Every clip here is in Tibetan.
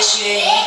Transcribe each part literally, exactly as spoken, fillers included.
ཞུ་ཡས་ཡིན། དེ་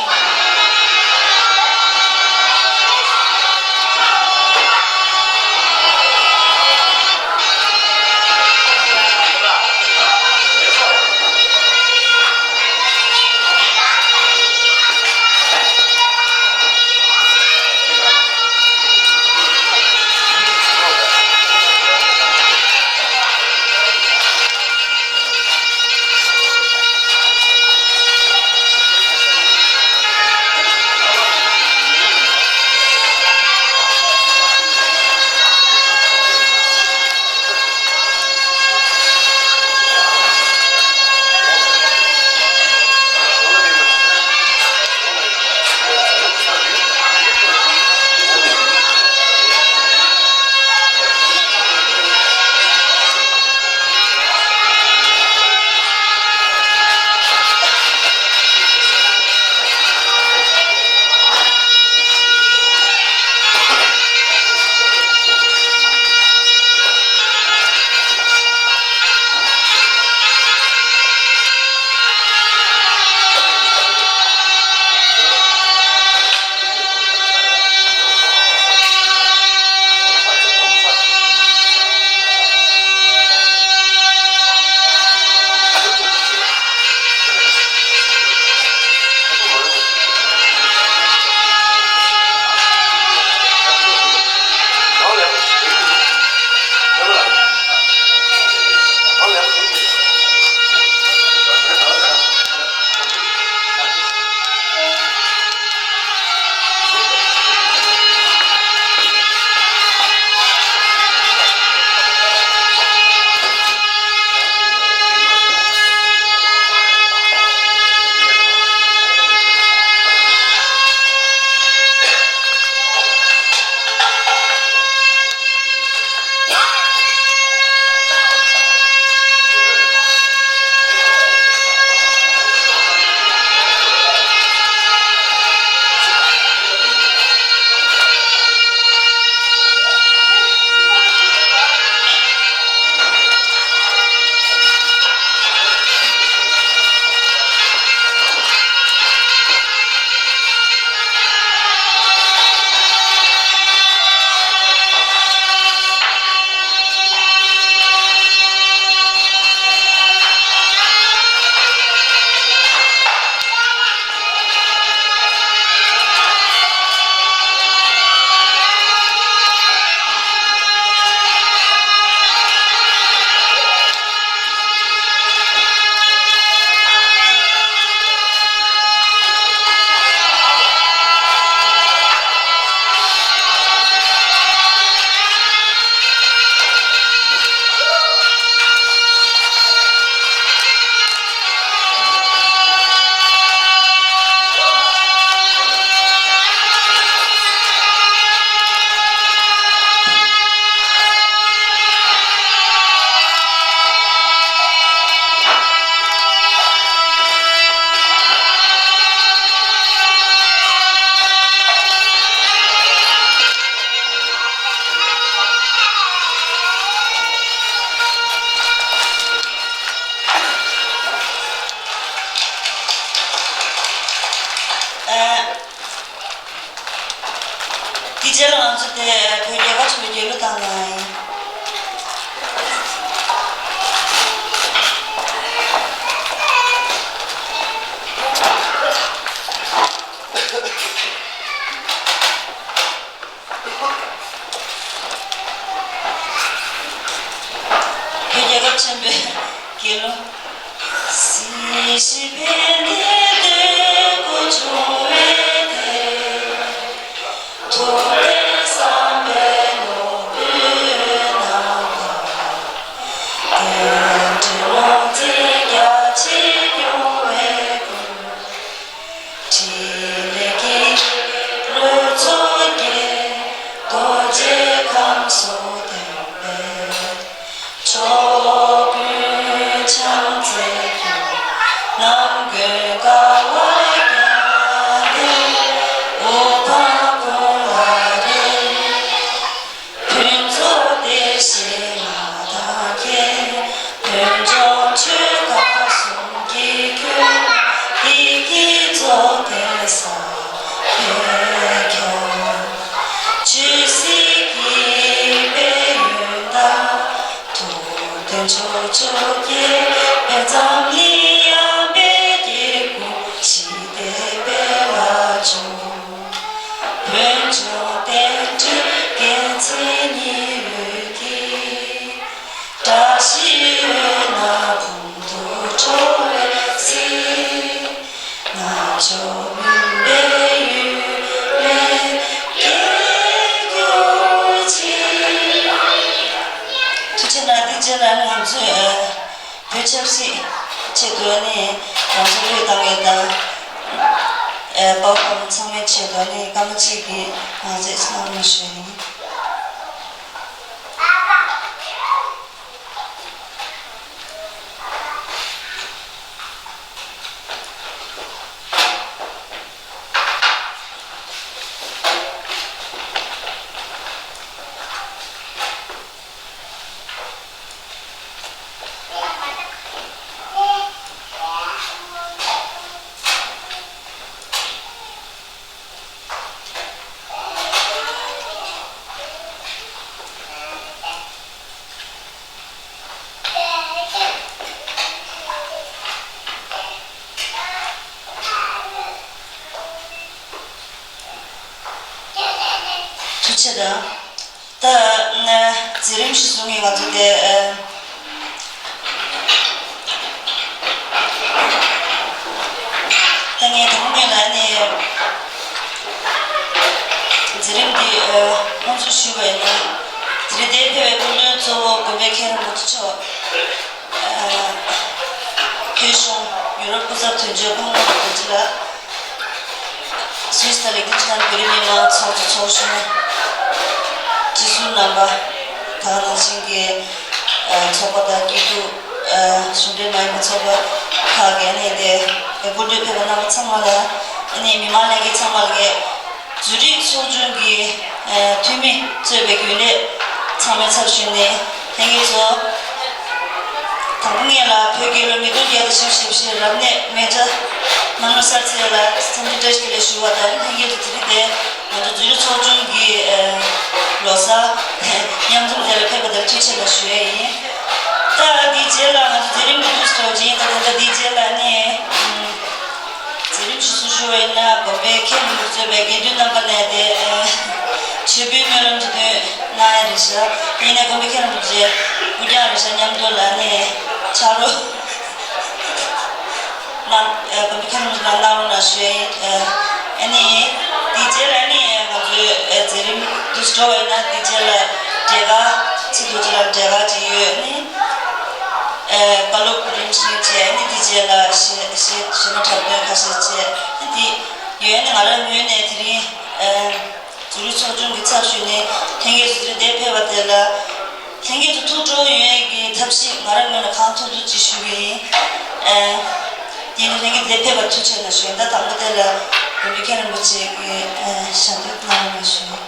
རྗེས་ལ་ང་ཚོ་དེ་བོད་རྒྱལ་ཁབ་ཆེན་པོའི་རྒྱལ་གླུ་བཏང་གནང་ཡིན། བོད་རྒྱལ་ཁབ་ཆེན་པོའི་རྒྱལ་གླུ། སྲིད་ཞི་བདེ་འདོད་དགུ་འབྱུང་བའི་དེ། ཐུབ་བསྟན་བསམ་པའི་ནོར་བུས་རྣམ་པར་བརྟན། འབྲེལ་ལོངས་སྤྱོད་རྒྱ་ཆེར་སྐྱོང་བའི་སྐུ། ཕྲིན་ལས་ཀྱི་རོལ་མཚོ་རྒྱས། རྡོ་རྗེ་ཁམས་གསུམ་ལྡན་པའི་ཕྱོགས་ཀུན་བྱང་རྩེར་སྐྱོང་། ནམ་མཁའི་ ཕྱོགས་ཀྱི་དཔེ་ཙམ་ལ་ཡང་དཔེ་སྐྱེ་དགུ་ཞི་བདེ་དཔེ་ལ་སྦྱོར། བོད་ལྗོངས་བསྟན་འགྲོའི་རྒྱལ་མཚན་ཉི་འོད་ཀྱིས། བཀྲ་ཤིས་འོད་སྣང་དཔུང་དུ་འགྲོ་བའི་ཚེ། ནག་ཕྱོགས་མུན་པའི་ཡུལ་ལས་སྐྱེ་གྱུར་ཅིག་ཐུགས་རྗེ་གནང་། དེ་རྗེས་ལ་ནི་ང་ཚོས་ཨ་བོད་ཆབ་སྲིད་ཆེད་དུ་ནི་ང་ཚོ་བློས་བཏང་བའི་དང་ཨ་དཔའ་བོ་དཔའ་མོ་ཚང་མའི་ཆེད་དུ་ནི་སྐར་མ་གཅིག་གི་ང་ཚོས་གནང་རོགས་ཞུ་ཡ་ཡིན། ཐུགས་རྗེ་གནང་། ད་ཨ་མཛད་རིམ་གཞི་བཟུང་གི་ང་ཚོ་དེ་ཨ་ད་ངས་དང་པོ་ཉིད་ལ་ནི་མཛད་རིམ་འདི་ཨ་དབུ་འཛུགས་ཞུས་པ་ཡིན་ན། དེ་རིང་འདིར་ཕེབས་པའི་སྐུ་མགྲོན་གཙོ་བོ་དགོན་པའི་མཁན་རིན་པོ་ཆེ་མཆོག་ཨ་བོད་གཞུང་ཡུ་རོབ་སྐུ་ཚབ་དོན་གཅོད་ཕག་མོ་རྡོ་རྗེ་ལགས། སུད་སི་དང་ལིག་ཏེན་ཤི་ཊེན་བོད་རིགས་མི་མང་ཚོགས་གཙོ་ཚོགས་གཞོན། སྤྱི་ཟུར་རྣམ་པ། ད་ག་ནང་བཞིན་གྱི་ཚོགས་པ་དང་སྐྱིད་སྡུག་གཞུང་འབྲེལ་མ་ཡིན་པའི་ཚོགས་པ་ཁག་གི་ཨ་ནི་དེ་སྐུ་མགྲོན་ཕེབས་པ་རྣམ་པ་ཚང་མ་ལ། ཨ་ནི་མི་མང་ལྷན་རྒྱས་ཚང་མ་ལ་ངས་ཛུ་རིག་ཚོགས་ཆུང་གི་འཐུས་མི་གཙོས་པའི་རྒྱུན་ལས་ཚང་མའི་ཚབ་ཞུས་ནས་ལྷན་རྒྱས་ཚོ། དང་པོ་ངེད་ལ་བོད་རྒྱལ་ལོ་ཉིས་སྟོང་བརྒྱ་དང་བཞི་བཅུ་ཞེ་བཞི་རབ་གནས་མན་ཇ་གནམ་ལོ་གསར་ཚེས་ལ་འཚམས་འདྲི་བཀྲ་ཤིས་བདེ་ལེགས་ཞུ་བ་དང་། ལྷན་རྒྱས་ཚོ་དེ་རིང་དེ་ང་ཚོ་ཛུ་རིག་ཚོགས་ཆུང་གི་ལོ་གསར་མཉམ་འཛོམས་དེ་ལ་ཕེབས་པ་དེར་ཐུགས་རྗེ་ཆེ་ཞུ་ཡས་ཡིན། ད་འདིའི་རྗེས་ལ་ང་ཚོ་མཛད་རིམ་འདི་འདུག་སེ་འགྲོ་གི་ཡིན། ད་ད་ལྟ་འདིའི་རྗེས་ལ་ནི། མཛད་རིམ་ཞུ་སྲོལ་ཞུ་བ་ཡིན་ན། དགོན་པའི་མཁན་རིན་པོ་ཆེ་གཙོས་པའི་དགེ་འདུན་རྣམ་པ་ནས་དེ་མཆོད་འབུལ་སྨོན་ལམ་གྱི་དོན་གནང་ཡ་རེད་ཤག་ཡིན་ནའི་དགོན་པའི་མཁན་རིན་པོ་ཆེ་སྐུ་རྐྱང་རེད་ཤག་མཉམ་དུ་ལ་ནས་ཕྱག་རོགས་གནང་། དགོན་པའི་མཁན་རིན་པོ་ཆེ་ལ་གནང་རོགས་གནང་ཞུ་ཡ་ཡིན། ཨ་ནི་དེའི་རྗེས་ལ་ནི་ང་ཚོའི་མཛད་རིམ་དུ་འགྲོ་བ་ཡིན་ན། དེའི་རྗེས་ལ་འབྲས་དཀར་ཚེ་རྡོ་རྗེ་ལ་འབྲས་དཀར་ཅིག་ཡོད། ཨ་ནི། ཨ་བཀའ་སློབ་རིམ་བཞིན་བྱས། ཨ་ནི་དེའི་རྗེས་ལ་གཞས་གཞས་གཞས་མ་འཁྲབ་སྟོན་ཁ་ཤས་བྱས། ཨ་ནི་དེ་ཡོད། ཨ་ནི་ང་རང་ངོས་ནས་དེ་རིང་ཨ་ཛུ་རིག་ཚོགས་ཆུང་གི་ཚབ་ཞུས་ནས་ལྷན་རྒྱས་ཚོ་དེ་རིང་འདིར་ཕེབས་པ་དེ་ལ་ལྷན་རྒྱས་ཚོ་ཐུགས་སྤྲོ་ཡོད་ཡས་ཀྱི་ཐབས་ཤེས་ང་རང་ངོས་ནས་གང་ཐུབ་ཐུབ་ཅིག་ཞུ་གི་ཡིན། ཨ་དེ་ནི་ལྷན་རྒྱས་འདིར་ཕེབས་པར་ཐུགས་རྗེ་གནང་ཞུ་ཡིན། ད་དང་པོ་དེ་ལ་དགོན་པའི་མཁན་རིན་པོ་ཆེ་གི་ཨ་ཞལ་འདོན་གནང་རོགས་གནང་ཞུ་ཡིན།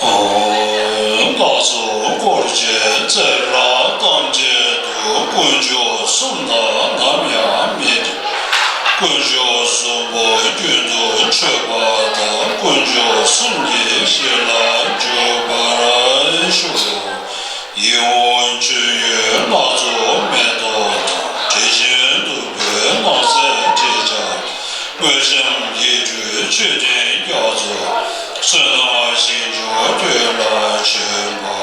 ཨོ། བདག་སོགས་འཁོར་བཅས་ཚེ་རབས་ཐམས་ཅད་དུ། དཀོན་མཆོག་གསུམ་དང་ནམ་ཡང་མི་འབྲལ། དཀོན་མཆོག་གསུམ་པོ་རྒྱུན་དུ་མཆོད་པ་དང་། དཀོན་མཆོག་གསུམ་གྱི་ཞིང་ལ་འཇུག་པར་ཤོག་ཡིད་འོང་མཆོད་ཡོན་སྣ་ཚོགས་མེ་ཏོག་དང་། དྲི་ཞིམ་བདུག་སྤོས་སྣང་གསལ་དྲི་ཆབ། དངོས་བཤམས་ཡིད་སྤྲུལ་མཆོད་སྤྲིན་རྒྱ་མཚོ། བསོད་ནམས་ཞིང་སྐྱོང་ཁྱོད་ལ་མཆོད་པར་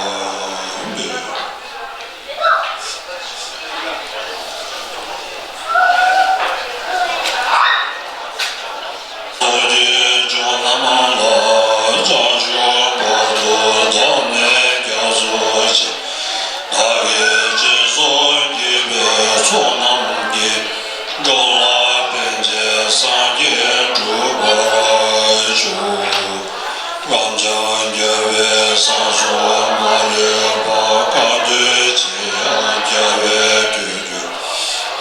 འབུལ། ཚོགས་ཀྱི་མཆོག་རྣམས་ལ། བྱང་ཆུབ་བར་དུ་བདག་ནི་སྐྱབས་སུ་མཆི། བདག་གིས་སྦྱིན་སོགས་བགྱིས་པའི་ཚོགས་རྣམས་ཀྱིས། འགྲོ་ལ་ཕན་ཕྱིར་སངས་རྒྱས་འགྲུབ་པར་ཤོག་རབ་འབྱམས་རྒྱལ་བའི་གསང་གསུམ་མ་ལུས་པ། གང་འདུལ་ཅི་ཡང་རྒྱལ་བས་ཐུགས་རྒྱུད།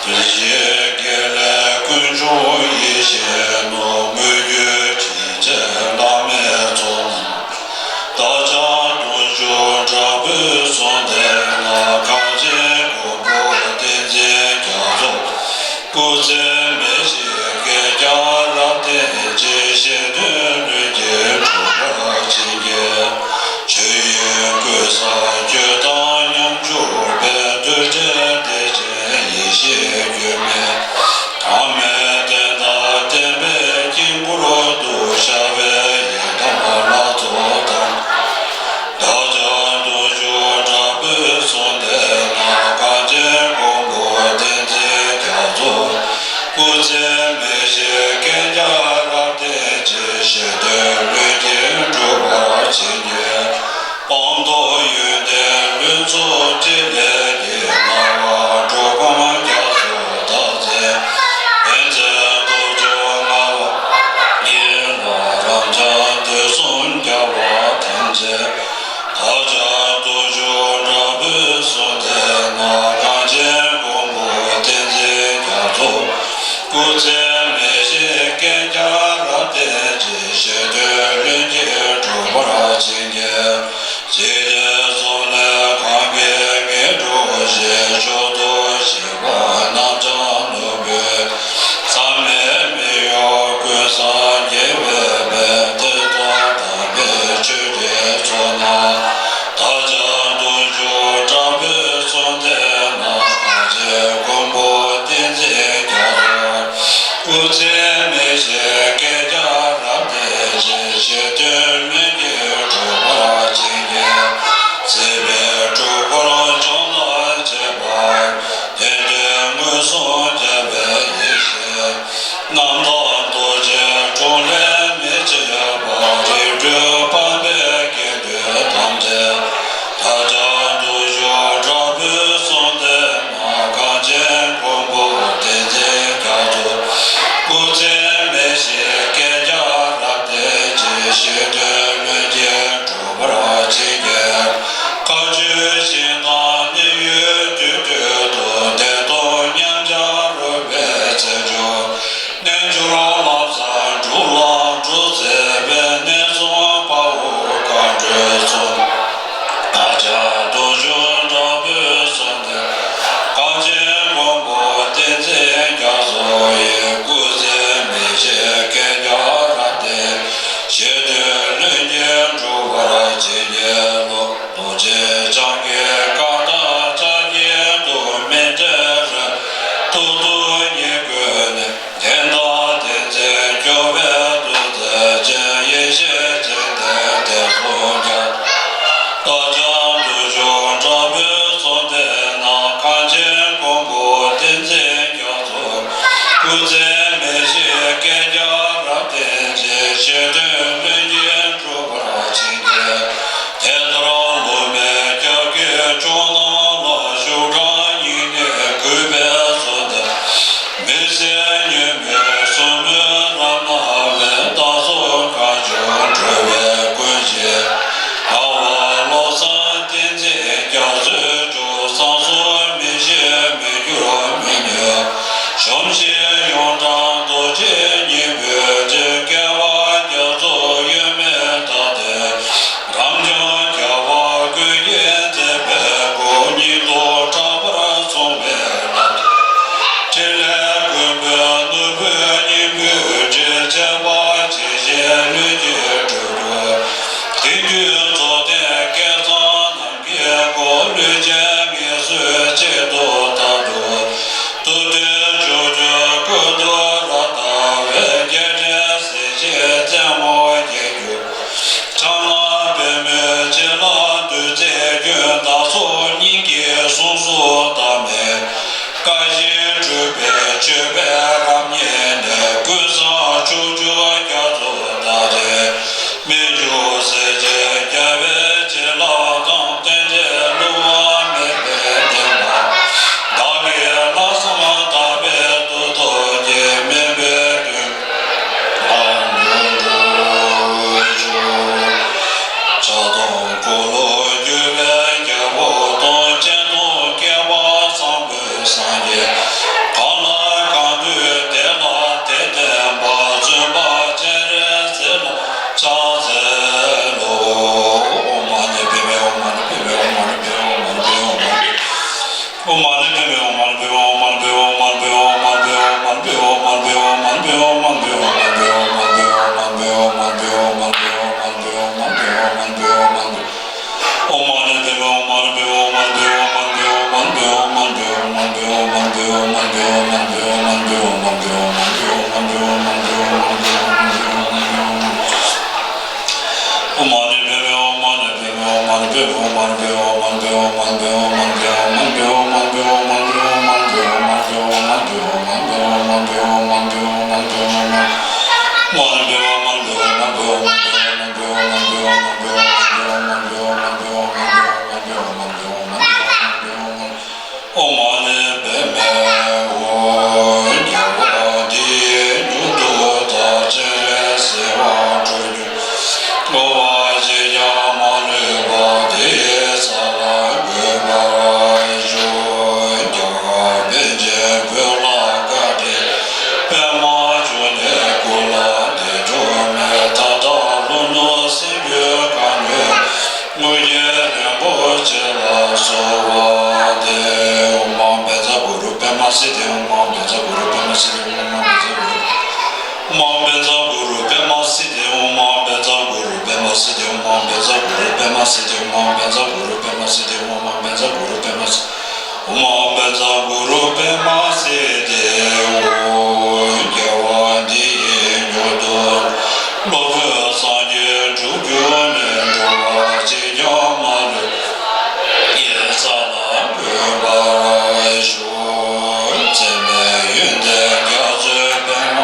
དེ་བཞིན་དགེ་ལེགས་དཀོན་མཆོག་ཡེ་ཤེས་ནོར། མོས་གུས་ཁྲིད་བྱེད་བླ་མའི་ཚོགས་རྣམས། བདག་ཅག་དུང་ཕྱུར་དྲག་པོའི་གསུང་དེ་ལ། གངས་ཅན་མགོན་པོ་བསྟན་འཛིན་རྒྱ་མཚོ། སྐུ་ཚེ་མི་ཤིགས་བསྐལ་བརྒྱར་རབ་བརྟན་ཅིང་། གཞན་དོན་ ཅིང་། ཇི་སྙེད་གསུམ་ལས་གང་གིས་ངེས་འགྲུབ་ཞེས། མཆོག་ཏུ་གཤེགས་པ་རྣམས་ཀྱང་ནོར་བུའི་མཚམས་མེད་མི་གཡོ་ཀུན་བཟང་རྒྱལ་བའི་དཔལ། ཐེ་ཚོམ་དག་པའི་ཆོས་ཀྱི་ཚོགས་རྣམས་དག་ཀྱང་། སྟོབས་བཅུ་དྲག་པོས་གསུམ་མཐའི་རྣམས། གངས་ཅན་མགོན་པོ་བསྟན་འཛིན་རྒྱ་མཚོ། སྐུ་ཚེ་མི་ཤིགས་བསྐལ་བརྒྱར་རབ་བརྟན་ཅིང་། ཞི་དུལ་ལྷུན་གྱིས་གྲུབ་པར་བྱིན་གྱིས་བརླབ། སྲིད་པའི་འཁྲུལ་འཁོར་འཇོམས་ལ་བྱེད་པ། དེ་འདྲའི་མངོན་སུམ་རྒྱལ་བའི་ཡེ་ཤེས། རྣམ་དག་རྡོ་རྗེའི་དྲུང་ལས་མི་ཕྱེད་པ། རིགས་དྲུག་དཔལ་ལྡན་དགེ་འདུན་ཐམས་ཅད་དག་ཀྱང་། སྟོབས་བཅུ་དྲག་པོས་གསུམ་མཐའི་རྣམས། གངས་ཅན་མགོན་པོ་བསྟན་འཛིན་རྒྱ་མཚོ། སྐུ་ཚེ་མི་ཤིགས་བསྐལ་བརྒྱར་རབ་བརྟན་ཅིང་། ཞི་དུལ་ལྷུན་གྱིས་གྲུབ་པར་བྱིན་གྱིས། མཁའ་སྤྱོད་ཞིང་དང་གནས་ཡུལ་དུས་དུས་སུ། བདེ་སྟོང་ཉམས་ཆག་རུང་བའི་ཚེ་འཇོམས། རྣལ་འབྱོར་ལམ་བཟང་སྒྲུབ་ལམ་སྒྲུབ་མཛད་པའི། གནས་གསུམ་དཔའ་བོ་མཁའ་འགྲོའི་ཚོགས། དག་ཀྱང་སྟོབས་བཅུ་དྲག་པོས་གསུམ་མཐའི། གངས་ཅན་མགོན་པོ་བསྟན་འཛིན་རྒྱ་མཚོ་ཡི། སྐུ་ཚེ་མི་ཤིགས་བསྐལ་བརྒྱར་རབ་བརྟན། ཞི་དུལ་ལྷུན་གྱིས་གྲུབ་པར་བྱིན་གྱིས་རློབས། རྡོ་རྗེ་འཆང་གི་བཀའ་དང་ཕྱག་རྒྱའི་མཐུ། མི་འབྲལ་རབ་ཏུ་ཏུ་ཉིད་བཀོད་ནས། དེང་འདིར་བསྟན་འཛིན་སྐྱོབ་པའི་མཐུ་རྩལ་ཅན། ཡེ་ཤེས་སྤྱན་ལྡན་དེ་གསུམ་རྒྱལ། དག་ཀྱང་སྟོབས་བཅུ་དྲག་པོས་གསུམ་མཐའི་རྣམས། གངས་ཅན་མགོན་པོ་བསྟན་འཛིན་རྒྱ་མཚོ། སྐུ་ཚེ་མི་ཤིགས་བསྐལ་བརྒྱར་རབ་བརྟན་ཅིང་། ཞི་དུལ་ལྷུན་གྱིས་གྲུབ་པར་བྱིན་གྱིས། དེ་ལྟར་སློབ་མའི་སྐྱབས་ཀྱི་མཆོག་རྣམས་ལ། ཞུགས་གྲངས་སྙིང་ནས་གུས་པས་གསོལ་འདེབས། མི་ཟད་ཉོན་མོངས་གསུམ་མོའི་རབ་སྣང་མེད། བདག་སོགས་གང་བྱུང་འགྲོ་བའི་ཀུན་གཞི། འདའ་བ་བློ་བཟང་བསྟན་འཛིན་རྒྱ་མཚོའི་མཆོག། བསམ་སོགས་མི་ཤེས་མི་འགྱུར་མི་ཉམས། གཞོམ་གཞིག་ཡོངས་བྲལ་རྡོ་རྗེ་སྙིང་པོའི་ཚུལ། བསྐལ་པ་རྒྱ་མཚོ་གཡོ་མེད་དག་ལྡན། རབ་འབྱམས་རྒྱལ་བ་ཀུན་གྱི་མཛད་པའི་སྐུ། སྙིང་སྟོབས་དྲག་པོར་གསུངས་པའི་ལམ། ཕྲིན་ལས་མགོན་པོའི་ནོར་བུའི་སྙིང་པོའི་སྤྲིན། འཆད་པ་ཇི་བཞིན་ལྷུན་གྱིས་གྲུབ་གྱུར། དེང་དུས་རྫོགས་ལྡན་བསྐལ་བཟང་རྣམས་ཀྱི་སྐུ། ལུས་ཅན་ངལ་གསོའི་ཆེད་དུ་རྟག་ཏུ། ཐུབ་བསྟན་ཕྱོགས་བཅུར་ཀུན་ཏུ་རབ་དར་བའི། རྒྱལ་ཕྲན་གཟི་བརྗིད་རྩེ་མོར་རྒྱས་གྱུར། ཕྱག་ན་པདྨོའི་བྱིན་རླབས་བདུད་རྩིའི་རྒྱུན། བདག་སོགས་སྙིང་གི་གཟུངས་སུ་བཏབ་མེད། དཀའ་ཞིང་སྤྲུལ་པའི་མཆོད་པས་རབ་མཉེས་ནས། ཀུན་བཟང་ཕྱོགས་བཅུར་རྒྱ་མཚོ་དག་ལྡན། སྨིན་འཇུག་གཟི་བརྗིད་རྒྱལ་བའི་བྱིན་རླབས་དང་། རྟེན་འབྲེལ་བསླུ་བ་མེད་པའི་བདེན་པ། བདག་གི་ལྷག་བསམ་དག་པའི་མཐུ་སྟོབས་ཀྱིས། དམན་པའི་དོན་ལ་འགྲོ་འགྲོ་ཆོག། ཕྱག་སྟོང་འཁོར་ལོ་བསྒྱུར་བའི་རྒྱལ་པོ་དང་། སྤྱན་སྟོང་བསྐལ་པ་བཟང་པོའི་སངས་རྒྱས། གང་ལ་གང་འདུལ་དེ་ལ་དེ་བསྟན་པ། བཙུན་པ་སྤྱན་རས་གཟིགས་ལ་ཕྱག་འཚལ་ལོ། ཨོཾ་མ་ཎི་པདྨེ་ཧཱུྃ། མ་ཎི་པདྨེ་ཧཱུྃ། མ་ཎི་པདྨེ་ཧཱུྃ། མ་ཎི་པདྨེ་ཧཱུྃ། མ་ཎི་པདྨེ་ཧཱུྃ། ཨོཾ་མ་ཎི་པདྨེ་ཧཱུྃ། མ་ཎི་པདྨེ་ཧཱུྃ། མ་ཎི་པདྨེ་ཧཱུྃ། མ་ཎི་པདྨེ་ཧཱུྃ། མ་ཎི་པདྨེ་ཧཱུྃ། ཨོཾ་མ་ཎི་པདྨེ་ཧཱུྃ། རྒྱལ་བ་འདིས་མྱུར་དུ་བདག་སྤྱན་རས་གཟིགས་པ་འགྲུབ་གྱུར། བསྔོ་བ་ཅིས་ཀྱང་མ་ལུས་པ། དེ་ཡི་ས་ལ་འགོད་པར་ སོ་བ་དེ། ཨོཾ་ཨཱཿཧཱུྃ་བཛྲ་གུ་རུ་པདྨ་སིདྡྷི། ཨོཾ་ཨཱཿཧཱུྃ་བཛྲ་གུ་རུ་པདྨ་སིདྡྷི། ཨོཾ་ཨཱཿཧཱུྃ་བཛྲ་གུ་རུ། ཨོཾ་ཨཱཿཧཱུྃ་བཛྲ་གུ་རུ་པདྨ་སིདྡྷི། ཨོཾ་ཨཱཿཧཱུྃ་བཛྲ་གུ་རུ་པདྨ་སིདྡྷི། ཨོཾ་ཨཱཿཧཱུྃ་བཛྲ་གུ་རུ་པདྨ་སིདྡྷི། ཨོཾ་ཨཱཿཧཱུྃ་བཛྲ་གུ་རུ་པདྨ་སིདྡྷི། ཨོཾ་ཨཱཿཧཱུྃ་བཛྲ་གུ་རུ་པདྨ་སིདྡྷི། ཨོཾ་ཨཱཿཧཱུྃ་བཛྲ་གུ་རུ་པདྨ་སིདྡྷི། ཨོཾ། དགེ་བ་འདི་ཡིས་མྱུར་དུ། སློབ་དཔོན་སངས་རྒྱས་འགྲུབ་གྱུར་ནས། འགྲོ་བ་གཅིག་ཀྱང་མ་ལུས། ཡེ་ས་ལ་འགོད་པར་ཤོག། འཛད་མེད་ཡོན་ཏན་རྒྱ་མཚོའི་པདྨ།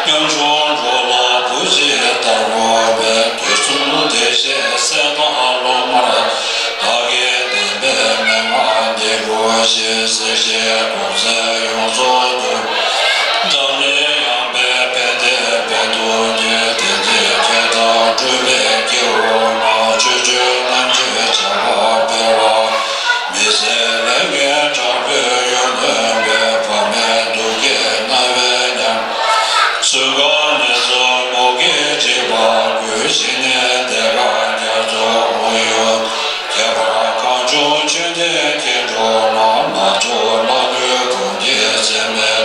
ཉམ་ཆུང་འགྲོ་ལ་བུ་གཅིག་ལྟ་བུ་འཕེལ། དུས་གསུམ་བདེ་གཤེགས་སྲས་དང་སློབ་མར། བདག་གིས་བསྟན་པའི་མན་ངག་འདི་ཀུན་ཤེས། གསལ་བྱེད་དོན་གསལ་ཡོངས་རྫོགས་དོན། འཛམ་གླིང་ཡངས་པའི་ཕན་བདེ་འཕེལ་དུ་མཛོད། བསྟན་འཛིན་མཁས་དང་གྲུབ་པའི་སྐྱེ་བོ་རྣམས། ཆོས་སྤྱོད་རྣམ་འབྱེད་བྱ་བ་སྤེལ་བ། མི་ཟད་ལས་འགན་དྲག་པོས་ཡོན་ཏན་སྤེལ། བག་མེད་གདུལ་དཀའི་རྣ་བའི་ཉམས། ཚུལ་ཁ་ལས་ཚོགས་མུ་གེས་བརྗེད་པ་ཀུན། ཞི་གནས་བདེ་དགའ་རྒྱ་མཚོ་ལྷུང་ཡུལ། ཁྱད་པར་གངས་ལྗོངས་ཆོས་ལྡན་སྐྱེ་འགྲོ་རྣམས། ལྷ་ཚོགས་ལྷ་ལུས་གང་སྐྱེས་ཚད་མེད།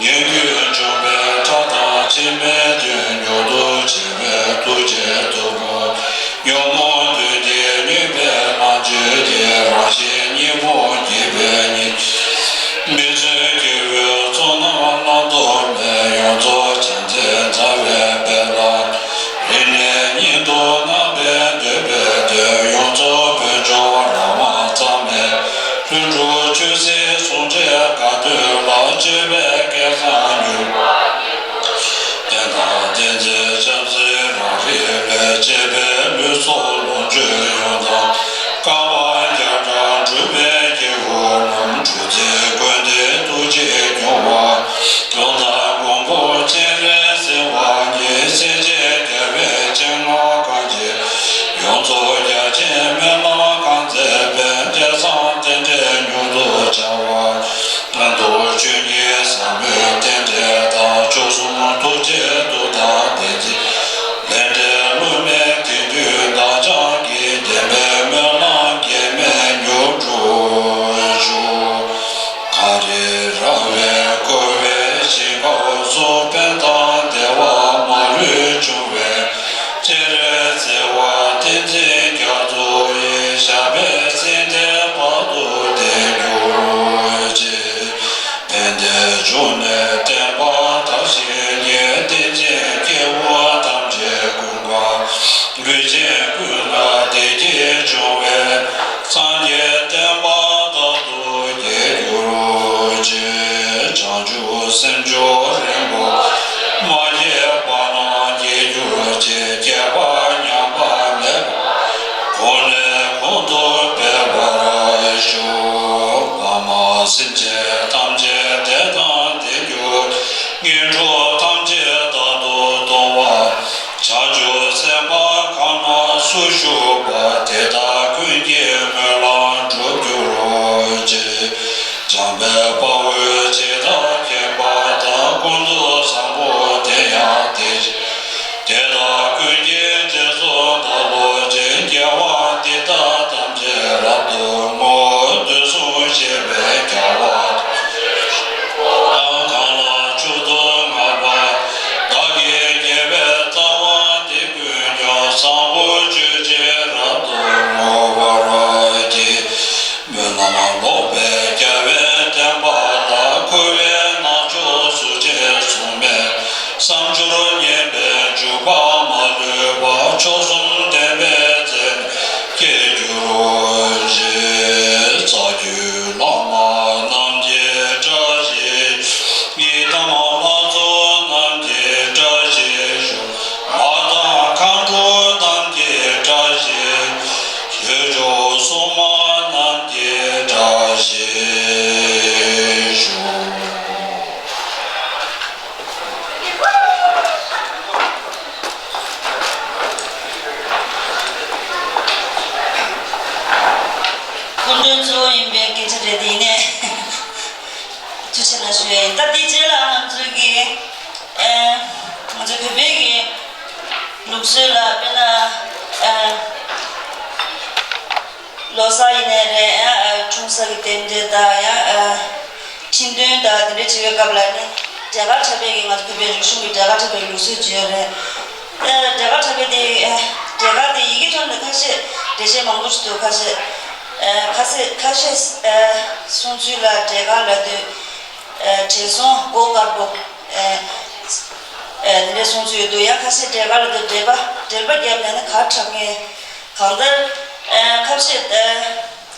ངན་སྐྱོན་བཅོམ་པའི་ཕྲག་དང་འཆི་མེད་དོན། མྱུར་དུ་བྱེད་པའི་ཐུགས་རྗེའི་ཐུགས་དགོངས། ཉོན་མོངས་གདོན་བགེགས་ཉེས་པའི་ལྷག་བཅོས་ཀྱིས། རང་གཞན་གཉིས་ཕུང་དགེ་བའི་ཉེས། མི་བརྩོན་སྐྱེ་བོའི་ཚོགས་རྣམས་བླང་དོར་མེད། ཡོངས་རྫོགས་བྱང་སེམས་རྩ་བའི་དཔལ་ལ། རིང་ནས་ཉིད་དུ་རྣམ་པར་འདོད་པའི་དོན། ཡོངས་རྫོགས་བོད་ལྗོངས་རང་དབང་རྩ་མེད། ལྷུན་གྲུབ་ཆོས་སྲིད་ཟུང་འབྲེལ་དགའ་སྟོན་ལ། སྤྱོད་པའི་སྐལ་བཟང་མྱུར། བསྟན་དང་བསྟན་འཛིན་ཆབ་སྲིད་རང་རིགས་ལས། གཅེས་པའི་ལུས་སྲོག་ལོངས་སྤྱོད་ཡོངས་དང་། བསྐལ་པ་བརྒྱ་ཕྲག་འགྲོ་བའི་སྐྱེ་བོ་རྣམས། འགྲོ་འཛིན་ཀུན་ལྡན་ཐུགས་རྗེས་སྐྱོང་བ། ཡང་དག་མགོན་པོ་སྤྱན་རས་གཟིགས་དབང་ཉིད། སྲས་བཅས་རྒྱལ་བའི་སྤྱན་སྔར་གང་མཇལ། ཡོངས་རྫོགས་རྒྱ་ཆེན་སྨོན་ལམ་གང་མཛད་པའི། དེ་ཚང་རྟེན་འབྲེལ་མྱུར་དུ་འཆར་བར། མདོ་ཆོས་ཉིད་ཟབ་མོའི་རྟེན་འབྲེལ་དང་། མཆོག་གསུམ་ཐུགས་རྗེའི་མཐུ་དང་བདེན་ཚིག་ལས་འབྲས་བསླུ་མེད་དེང་དུས་བདག་ཅག་གི། བདེན་པའི་སྨོན་ལམ་གེགས་མེད་མྱུར་འགྲུབ་ཤོག། གངས་རི་ར་བས་བསྐོར་བའི་ཞིང་ཁམས་སུ། ཕན་དང་བདེ་བ་མ་ལུས་འབྱུང་བའི་སྤྱན་རས་གཟིགས་དབང་བསྟན་འཛིན་རྒྱ་མཚོ་ཡི། ཞབས་པད་སྲིད་མཐའི་བར་དུ་བརྟན་གྱུར་ཅིག། ཕན་བདེའི་འབྱུང་གནས་བརྟན་པ་དར་ཞིང་རྒྱས། བསྟན་འཛིན་སྐྱེ་བོ་ཐམས་ཅད་ཀུན་དགའ། ལུས་ཅན་ཀུན་ལ་བདེ་སྐྱིད་འབྱུང་བའི། སངས་རྒྱས་བསྟན་པ་རྟག་ཏུ་རྒྱས་གྱུར་ཅིག། བྱང་ཆུབ་སེམས་མཆོག་རིན་པོ་མ་སྐྱེས་པ་རྣམས་རྒྱས་གྱུར་ཅིག། བསྐལ་པ་ཉམས་པ་མེད་པར། གོང་ནས་གོང་དུ་འཕེལ་བར་ཤོག། བར་མ་སེམས་ཅན་ཐམས་ཅད་བདེ་དང་ལྡན་གྱུར། ངན་འགྲོ་ཐམས་ཅད་རྟག་ཏུ་སྟོང་པར། བྱང་ཆུབ་སེམས་དཔའ་གང་རྣམས་སུ་བཞུགས་པ། དེ་དག་ཀུན་གྱི་སྨོན་ལམ་འགྲུབ་གྱུར་ཅིག། འཇམ་དཔལ་དཔའ་བོས་ཇི་ལྟར་མཁྱེན་པ་དང་། ཀུན་ཏུ་བཟང་པོ་དེ་ཡང་དེ་བཞིན། དེ་དག་ཀུན་གྱི་རྗེས་སུ་བདག་སློབ་ཅིང་། དགེ་བ་འདི་དག་ཐམས་ཅད་རབ་ཏུ་བསྔོ། དུས་གསུམ་གཤེགས་པའི་རྒྱལ་བ་གང་ལ་མཆོག་ཏུ་བསྔགས་པ། བདག་གི་དགེ་བའི་རྩ་བ་འདི་ཀུན་ཀྱང་། བཟང་པོ་སྤྱོད་ཕྱིར་རབ་ཏུ་བསྔོ་བར་བགྱི། སྨོན་ལམ་ལོག་པའི་རྒྱལ་བའི་བསྟན་པ་ལ། འཁོར་བའི་རྣམ་ཅོག་སུ་ཅི་བཟུང་མེད། བསམ་སྦྱོར་ངན་པའི་འཇུག་པ་མ་ལུས་པ། མཆོག་གསུམ་བདེན་པའི་རྩེ་ནས་སྐྱེ་གྱུར་ཅིག། རྩ་བརྒྱུད་བླ་མ་རྣམས་ཀྱི་བཀྲ་ཤིས་ཤོག། ཡི་དམ་ལྷ་ཚོགས་རྣམས་ཀྱི་བཀྲ་ཤིས་ཤོག། མ་དང་མཁའ་འགྲོ་རྣམས་ཀྱི་བཀྲ་ཤིས། ཆོས་སྐྱོང་སྲུང་མ་རྣམས་ཀྱི་བཀྲ་ཤིས་ཤོག། སྐུ་མགྲོན་གཙོ་བོ་ཡིན་པའི་སྐད་ཆ་རེད་དེ། ཡིན་ནའི་ཐུགས་རྗེ་གནང་ཞུ་ཡ་ཡིན། ད་དེ་རྗེས་ལ་ང་ཚོའི་གི་ཨེ་ང་ཚོའི་བོད་པའི་གི་ལུགས་སྲོལ་ལ་དཔེར་ན་ཨེ། ལོ་གསར་ཡིན་ནའི་རེད། ཨ། འཁྲུངས་ས་གི་རྟེན་འབྲེལ་དང་། ཡང་། ཨ། ཁྲི་འདོན་དང་དེ་འདྲ་བྱེད་པའི་སྐབས་ལ་ནི་འབྲས་དཀར་འཁྲབ་པའི་གི་ང་ཚོ་བོད་པའི་རིག་གཞུང་གི་འབྲས་དཀར་འཁྲབ་པའི་ལུགས་སྲོལ་ཅིག་ཡོད་རེད། ཨ། འབྲས་དཀར་འཁྲབ་པའི་དེ། ཨ། འབྲས་དཀར་དེ་ཡི་གེ་ཐོག་ནས་ཁ་ཤས་འགྲེལ་བཤད་མང་པོ་ཞིག་འདུག་ཁ་ཤས། ཨ། ཁ་ཤས་ཁ་ཤས། ཨ། གསུང་ཚུལ་ལ་འབྲས་དཀར་ལབ་དུས། ཨ། བགྲེས་སོང་མགོ་དཀར་པོ། ཨ། ཨ། དེ་འདྲའི་གསུང་ཚུལ་ཡོད་འདུག་ཡང་ཁ་ཤས་འབྲས་དཀར་ལབ་དུས་འགྲེལ་པ་འགྲེལ་པ་བརྒྱབ་ནས་ནི་གར་འཁྲབ་མཁན། གང་ལྟར། ཨ། ཁ་ཤས། ཨ།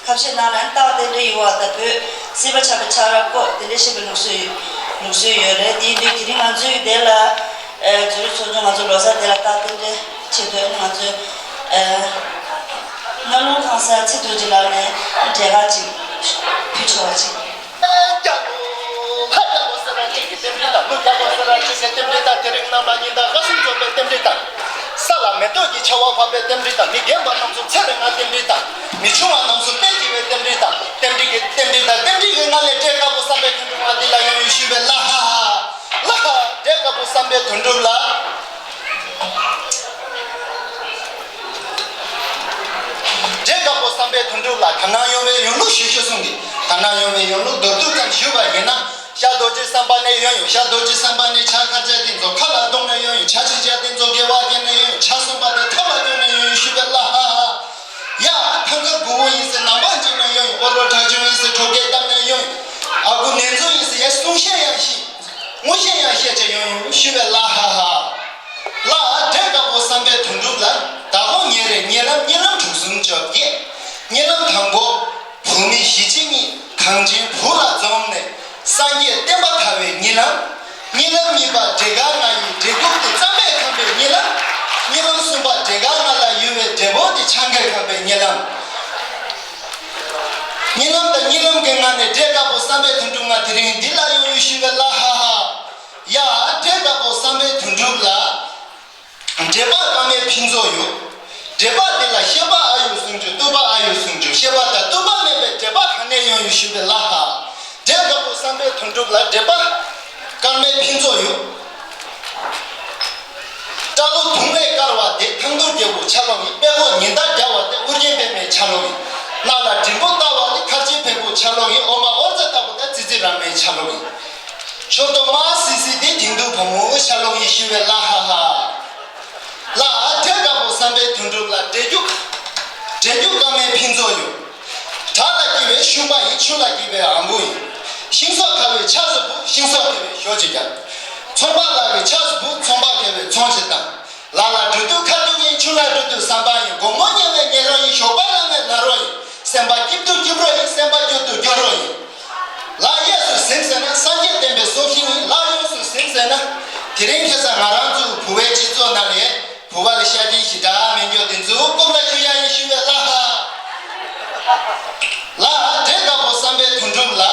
ཁ་ཤས་ནང་ལ་རྟགས་རྟེན་འབྲེལ་ཡོད་པ་དང་བོད་སྲིད་པ་ཆགས་པའི་ཆགས་རབས་སྐོར་དེ་འདྲ་བཤད་པའི་ལུགས་སྲོལ་ཡོད། ལུགས་སྲོལ་ཡོད་རེད། དེ་ཡིན་དུས་དེ་རིང་ང་ཚོའི་དེ་ལ། ཨ། ཛུ་རི་ཚོགས་ཆུང་ང་ཚོ་ལོ་གསར་དེ་ལ་རྟགས་རྟེན་འབྲེལ་ཆེད་དུ་ང་ཚོའི། ཨ། སྣར་ལུང་ཁང་གསར་ཚེ་རྡོ་རྗེ་ལགས་ནས་འབྲས་དཀར་ཅིག་ཕུལ་ཆོག་པ་ཅིག་ལྷ་རྒྱལ་པོ་སེ་ར་བྱེས་ཀྱི་རྟེན་འབྲེལ་དང་། ཀླུ་རྒྱལ་པོ་སེ་ར་བྱེས་ཀྱི་རྟེན་འབྲེལ་དང་། དེ་རིང་གནམ་ལ་ཉི་ཟླ་སྐར་གསུམ་འཛོམས་པའི་རྟེན་འབྲེལ་དང་། ས་ལ་མེ་ཏོག་གི་ཆར་པ་བབས་པའི་རྟེན་འབྲེལ་དང་། མི་རྒན་པ་རྣམས་ཚོ་ཚེ་རིང་ལྔའི་རྟེན་འབྲེལ་དང་། མི་ཆུང་བ་རྣམས་ཚོ་དཔལ་སྐྱེ་བའི་རྟེན་འབྲེལ་དང་། རྟེན་འབྲེལ་གྱི་རྟེན་འབྲེལ་དང་། རྟེན་འབྲེལ་གྱི་ངང་ལས་འབྲས་དཀར་པོ་བསམ་པའི་དོན་གྲུབ་ང་འདི་ལ་ཡང་ཡང་ཞུས་པའི་ལྷ། ཧ་ཧ། ལྷ། འབྲས་དཀར་པོ་བསམ་པའི་དོན་གྲུབ་ལ། འབྲས་དཀར་པོ་བསམ་པའི་དོན་གྲུབ་ལ་དག་སྣང་ཡོང་བའི་ཡོང་ལུགས་ཞུ་ཞུ་གསུང་གི། དག་སྣང་ཡོང་བའི་ཡོང་ལུགས་མདོར་བསྡུས་ཙམ་ཞུས་པ་ཡིན་ན། ཤར་རྡོ་རྗེ་བསམ་པ་ནས་ཡོང་ཡོང་། ཤར་རྡོ་རྗེ་བསམ་པ་ནས་ཕྱག་དཀར་བྱས་ཏེ་ཚོ་ཁ་ལ་གཏོང་ནས་ཡོང་ཡོང་། ཕྱག་ཕྱི་བྱས་ཏེ་ཚོ་དགེ་བ་བསྐྱེད་ནས་ཡོང་ཡོང་། ཕྱག་གསུམ་པ་དེ་ཐབས་ལ་བསྐྱོན་ནས་ཡོང་ཡོང་ཞུས་པའི་ལྷ། ཧ་ཧ། ཡ། ཐང་དཀར་དགུ་བོ་ཡིན་ཟེར་ནང་པ་འཇིགས་ནས་ཡོང་ཡོང་། ཨོ་རོ་དྲག་ཆུང་ཡིན་ཟེར་གྲོགས་སྐད་བཏབ་ནས་ཡོང་ཡོང་། ཨ་ཁུ་ནེ་ཙོ་ཡིན་ཟེར་ཡ་གསུང་བཤད་ཡང་ཤེས། ངོ་ཤེས་ཡང་ཤེས་བྱས་ཡོང་ཡོང་ཞུས་པའི་ལྷ། ཧ་ཧ། ལྷ། འབྲས་དཀར་པོ་བསམ་པའི་དོན་གྲུབ་ལ། བདག་དབང་ཉེ་རེ་རྨི་ལམ། རྨི་ལམ་དྲུག་གསུམ་བཅོ་བརྒྱད། རྨི་ལམ་དང་པོ། བུད་མེད་ཞི་བྱེད་གཉིས་གངས་ཅན་བུ་ལ་འཛོམས་ནས། སངས་རྒྱས་བསྟན་པ་དར་བའི་རྨི་ལམ། རྨི་ལམ་གཉིས་པ་འབྲས་དཀར་ལྔ་ཡི་འབྲས་རྒྱུག་ཏུ་རྩམ་པས་ཁེངས་པའི་རྨི་ལམ། རྨི་ལམ་གསུམ་པ་འབྲས་དཀར་ལྔ་ལ་ཡོད་པའི་འབྲས་བུ་དེ་ཆང་གིས་ཁེངས་པའི་རྨི་ལམ། རྨི་ལམ་དང་རྨི་ལམ་གྱི་ངང་ནས་འབྲས་དཀར་པོ་བསམ་པའི་དོན་གྲུབ་ང་དེ་རིང་འདི་ལ་ཡོང་ཡོང་ཞུས་པའི་ལྷ། ཧ་ཧ། ཡ། འབྲས་དཀར་པོ་བསམ་པའི་དོན་གྲུབ་ལ། འབྲེལ་པ་དཀར་མའི་ཕུན་ཚོགས་ཡོད། འབྲེལ་པ་འདི་ལ་བཤད་པ་ཨ་ཡོད་གསུང་རྒྱུ། བསྟོད་པ་ཨ་ཡོད་གསུང་རྒྱུ། བཤད་པ་དང་བསྟོད་པ་མེད་པའི་འབྲེལ་པ་ག་ནས་ཡོང་ཡོང་ཞུས་པའི་ལྷ། ཧ། འབྲས་དཀར་པོ་བསམ་པའི་དོན་གྲུབ་ལ་འབྲེལ་པ་དཀར་མའི་ཕུན་ཚོགས་ཡོད། སྐྲ་ལོ་དུང་བས་དཀར་བ་དེ་ཐང་རྡོ་རྒྱལ་པོའི་ཆ་ལུགས་ཡིན། དཔྲལ་མགོ་ཉི་ཟླ་རྒྱས་པ་དེ་ཨོ་རྒྱན་པད་མའི་ཆ་ལུགས་ཡིན། སྣ་ལ་འགྲེང་བུ་ལྟ་བ་དེ་མཁར་ཆེན་བེར་པོའི་ཆ་ལུགས་ཡིན། འོ་མ་འོར་རྩེ་ལྟ་བུ་དེ་ཙི་ཙི་ར་མའི་ཆ་ལུགས་ཡིན། མཆུ་ཏོ་དམར་སི་སི་དེ་དིང་དུ་བུ་མོའི་ཆ་ལུགས་ཡིན་ཞུས་པའི་ལྷ། ཧ་ཧ། ལྷ། འབྲས་དཀར་པོ་བསམ་པའི་དོན་གྲུབ་ལ། འབྲས་རྒྱུག་འབྲས་རྒྱུག་དཀར་མའི་ཕུན་ཚོགས་ཡོད། བྲག་ལ་སྐྱེས་པའི་ཤུན་པ་ཡིན། ཆུ་ལ་སྐྱེས་པའི་ཨམ་བུ་ཡིན། ཤིང་སོགས་ཁ་བའི་ཆགས་སུ་འབུ། ཤིང་སོགས་ཁ་བའི་ཞོ་ཅིག་རྒྱག་ཚོང་པ་ལག་གི་ཆགས་སུ་འབུ། ཚོང་པ་ཁ་བའི་ཚོང་ཅིག་བཏང་། ལ་ལ་འགྲོ་དུས་ཁ་ཐུག་ཡིན། ཆུ་ལ་འགྲོ་དུས་ཟམ་པ་ཡིན། དགོང་མོ་ཉལ་བའི་ཉལ་རོགས་ཡིན། ཞོགས་པ་ལངས་བའི་ལངས་རོགས་ཡིན། སེམས་པ་སྐྱིད་དུས་སྐྱིད་རོགས་ཡིན། སེམས་པ་སྐྱོ་དུས་སྐྱོ་རོགས་ཡིན། ལྷ་གཡས་སུ་གཟིམས་ཟེར་ན་སངས་རྒྱས་བསྟན་པའི་སྲོག་ཤིང་ཡིན། ལྷ་གཡོན་སུ་གཟིམས་ཟེར་ན། དེ་རིང་ཁ་སང་ང་རང་ཚོའི་བུ་བའི་སྤྱི་ཚོགས་ནང་ནས་བུ་བ་ལ་ཤ་སྦྱིན་ཞེ་དྲག་མེད་མཁན་དེ་ཚོའི་སྐོར་ལ་ཞུ་ཡ་ཡིན་ཞུས་པའི་ལྷ། ལྷ། འབྲས་དཀར་པོ་བསམ་པའི་དོན་གྲུབ་ལ།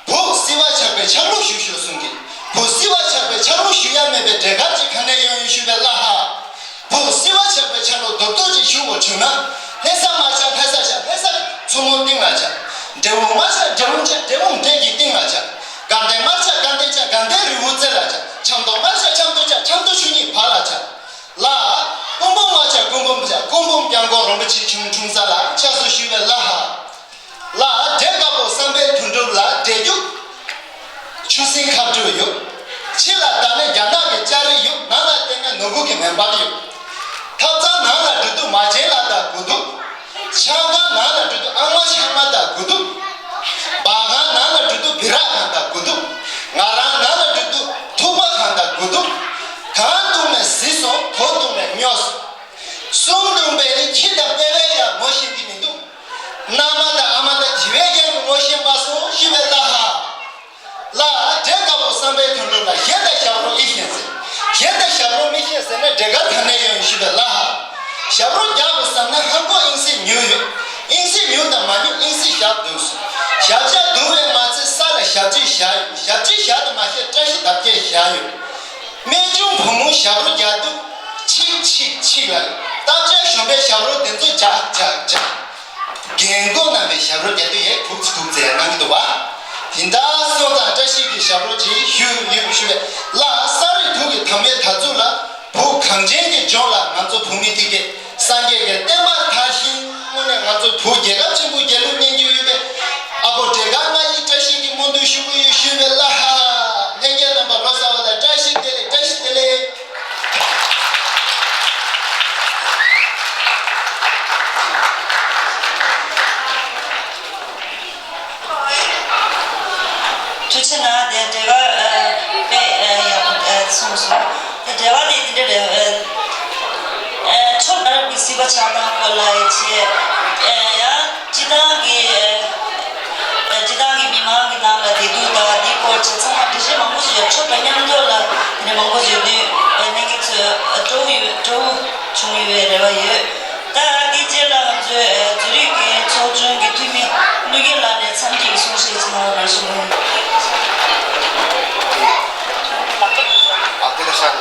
བུ་བསིལ་བ་ཆགས་པའི་ཆ་ལུགས་ཞུ་ཞུ་གསུང་གི། བུ་བསིལ་བ་ཆགས་པའི་ཆ་ལུགས་ཞུ་ཡ་མེད་པའི་འབྲས་དཀར་ཅིག་ག་ནས་ཡོང་ཡོང་ཞུས་པའི་ལྷ། བུ་བསིལ་བ་ཆགས་པའི་ཆ་ལུགས་རྡོག་རྡོག་ཅིག་ཞུ་དགོས་བྱུང་ན། ལྷ་ས་མར་ཆག་ལྷ་ས་ཆག་ལྷ་ས་མཚོ་མོ་གཏིང་ལ་ཆག་འབྲས་སྤུངས་མར་ཆག་འབྲས་སྤུངས་ཆག་འབྲས་སྤུངས་འབྲས་ཀྱི་གཏིང་ལ་ཆག་དགའ་ལྡན་མར་ཆག་དགའ་ལྡན་ཆག་དགའ་ལྡན་རི་བོའི་རྩེ་ལ་ཆག་ཆབ་མདོ་མར་ཆག་ཆབ་མདོ་ཆག་ཆབ་མདོ་ཆུ་གཉིས་བར་ལ་ཆག་ལྷ། སྐུ་འབུམ་མར་ཆག་སྐུ་འབུམ་ཆག་སྐུ་འབུམ་སྐྱབས་མགོན་རིན་པོ་ཆེ་ཁྱུང་འཁྲུངས་ས་ལ་ཆགས་སོ་ཞུས་པའི་ལྷ། ལྷ། འབྲས་དཀར་པོ་བསམ་པའི་དོན་གྲུབ་ལ། འབྲས་རྒྱུག་ཆུ་སྲིན་ཁ་སྤྲོད་ཡོད། ཕྱི་ལ་བལྟས་ན་རྒྱ་ནག་གི་ལྕགས་རི་ཡོད། ནང་ལ་བལྟས་ན་ནོར་བུ་གི་མེ་འབར་ཡོད། ཐབ་ཚང་ནང་ལ་འགྲོ་དུས་མ་བྱན་ལ་དང་དགུ་འདུག་ཆང་ཁང་ནང་ལ་འགྲོ་དུས་ཨ་མ་ཆང་མ་དང་དགུ་འདུག་པར་ཁང་ནང་ལ་འགྲོ་དུས་སྦི་རག་ཁང་དང་དགུ་འདུག་ང་རང་ནང་ལ་འགྲོ་དུས་ཐུག་པ་ཁང་དང་དགུ་འདུག་གང་བཏུང་ནས་བཟི་སོང་། གོ་བཏུང་ནས་སྨྱོ་སོང་། གསུམ་བཏུང་བས་ནི་ཁྱི་དང་དཔེ་བས་ཡང་ངོ་ཤེས་ཀྱི་མི་འདུག་མནའ་མ་དང་ཨ་མ་དང་དེ་བས་ཀྱང་ངོ་ཤེས་མ་སོང་ཞུས་པའི་ལྷ། ལྷ། འབྲས་དཀར་པོ་བསམ་པའི་དོན་གྲུབ་ལ། གཞས་དང་ཞབས་བྲོ་ཨི་ཤེས་ཟེར། གཞས་དང་ཞབས་བྲོ་མི་ཤེས་ཟེར་ན་འབྲས་དཀར་ག་ནས་ཡོང་ཞུས་པའི་ལྷ། ཞབས་བྲོ་རྒྱག་དགོས་བསམ་ན་ཧང་གོ་དབྱིངས་སེ་ཉུལ་ཡོད། དབྱིངས་སེ་ཉུལ་དང་མ་ཉུལ་དབྱིངས་སེ་ཞབས་བསྡུས་སོང་། ཞབས་ཞྭ་བསྡུ་བས་མ་ཚད་ས་ལ་ཞབས་རྗེས་བཞག་ཡོད། ཞབས་རྗེས་བཞག་དང་མ་བཤད་བཀྲ་ཤིས་དར་རྒྱས་བཞག་ཡོད། རྨད་བྱུང་བུ་མོ་ཞབས་བྲོ་རྒྱག་དུས་ཆིག་ཆིག་ཆིག་ལ། སྟག་ཅག་གཞོན་པའི་ཞབས་བྲོ་དེ་ཚོ་ཇག་ཇག་ཇག་རྒན་གོག་རྣམ་པའི་ཞབས་བྲོ་རྒྱག་དུས་ཡས་ཁུག་ཙི་ཁུག་ཙི་གནང་གི་འདུག་བ། དེ་འདྲ་སོང་ཙང་བཀྲ་ཤིས་ཀྱི་ཞབས་བྲོ་ཅིག་ཞུ་ཡོད་ཞུ་བས། ལྷ། ས་རུད་དུག་གི་དམ་པའི་དར་ཚུགས་ལ། བོད་གངས་ཅན་གྱི་ལྗོངས་ལ་ང་ཚོ་བོད་མི་དེ་གས་སངས་རྒྱས་ཀྱི་བསྟན་པ་དར་ཞིང་དངོས་གནས་ང་ཚོ་ བོད་རྒྱལ་ཁབ་ཆེན་པོའི་རྒྱལ་གླུ་ཉན་རྒྱུ་ཡོད་པས། ཨ་ཁུ་བགྲེས་སྐལ་ལྔ་ཡི་བཀྲ་ཤིས་ཀྱི་སྨོན་འདུན་ཞུ་གི་ཡོད། ཞུ་བའི་ལ་ཧ། ལྷན་རྒྱས་རྣམ་པ་ལོ་གསར་བ་ལ་བཀྲ་ཤིས་བདེ་ལེགས། བཀྲ་ཤིས་བདེ་ལེགས། ཐུགས་རྗེ་གནང་། དེ་འབྲེལ་བ་ཨ་དཔེ་ཨ་ཡག་པོ་ཨ་གསུངས་སོང་། དེ་འབྲེལ་བ་དེ་དེ་འདྲ་རེད། ཨ་ཨ་ཆོས་དར་བའི་སྲིད་པ་ཆགས་སྟངས་སྐོར་ལ་ཡི་ཆེད་ཨ་ཡང་སྤྱི་བཏང་གི་ཨ་སྤྱི་བཏང་གི་མི་མང་གི་ནང་ལ་བདེ་སྡུག་དང་དེའི་སྐོར་བྱས་ཚང་མ་འགྲེལ་བཤད་མང་པོ་ཞིག་ཡོད། ཆོས་དང་མཉམ་དུ་ལ་དེ་འདྲ་མང་པོ་ཞིག་ཡོད་དུས་ཨ་ལྷན་རྒྱས་ཚོས་ཨ་སྤྲོ་བོ་ཡོད་སྤྲོ་བོ་བྱུང་ཡོད་པའི་རེ་བ་ཡོད། ད་དེ་རྗེས་ལ་ང་ཚོའི་ཨ་ཛུ་རིག་གི་ཚོགས་ཆུང་གི་འཐུས་མི་ཀླུ་རྒྱལ་ལགས་ནས་འཚམས་འདྲི་གི་གསུང་བཤད་ཅིག་གནང་རོགས་གནང་ཞུ་གི་ཡིན། ཨ་དེ་ལ་ཤར།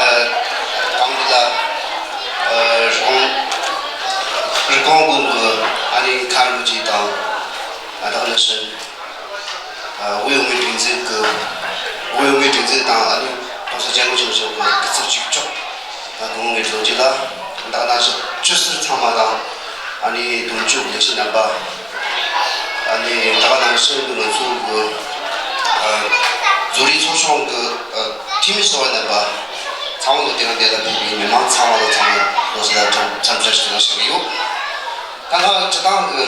ཨ་གང་འདི་ལ་ཨ་རི་ཀོན་རི་ཀོན་གུང་གི་ཨ་ནི་མཁན་པོ་ཅིག་དང་། ཨ་ད་ག་ནང་བཞིན། ཨ་དབུས་འོས་མི་སྒྲིག་འཛུགས་ཀྱི་དབུས་འོས་མི་སྒྲིག་འཛུགས་དང་ཨ་ནི་༸གོང་ས་༸སྐྱབས་མགོན་ཆེན་པོ་མཆོག་གི་སྐུ་ཚབ་ཆིབས་བསྒྱུར་ཨ་སྐུ་ངོ་ངེད་ལོ་རྒྱུས་ལ་ད་ག་ནང་བཞིན་སྤྱི་ཟུར་ཚང་མ་དང་ཨ་ནི་དོན་གཅོད་ལས་བྱེད་རྣམ་པ། ཨ་ནི་ད་ག་ནང་བཞིན་ང་ཚོ་གི་ཨ་ཛུ་རིག་ཚོགས་ཆུང་གི་ཨ་འཐུས་མི་ཟུར་པ་རྣམ་པ་ཚང་མ་ལོ་དེ་རིང་འདི་ལ་ཕེབས་པའི་མི་མང་ཚང་མ་ལོ་ཚང་མ་ལོ་གསར་ལ་འཚམས་འཚམས་འདྲི་ཞུ་ཞུ་གི་ཡོད། ད་ང་སྤྱི་བཏང་གི་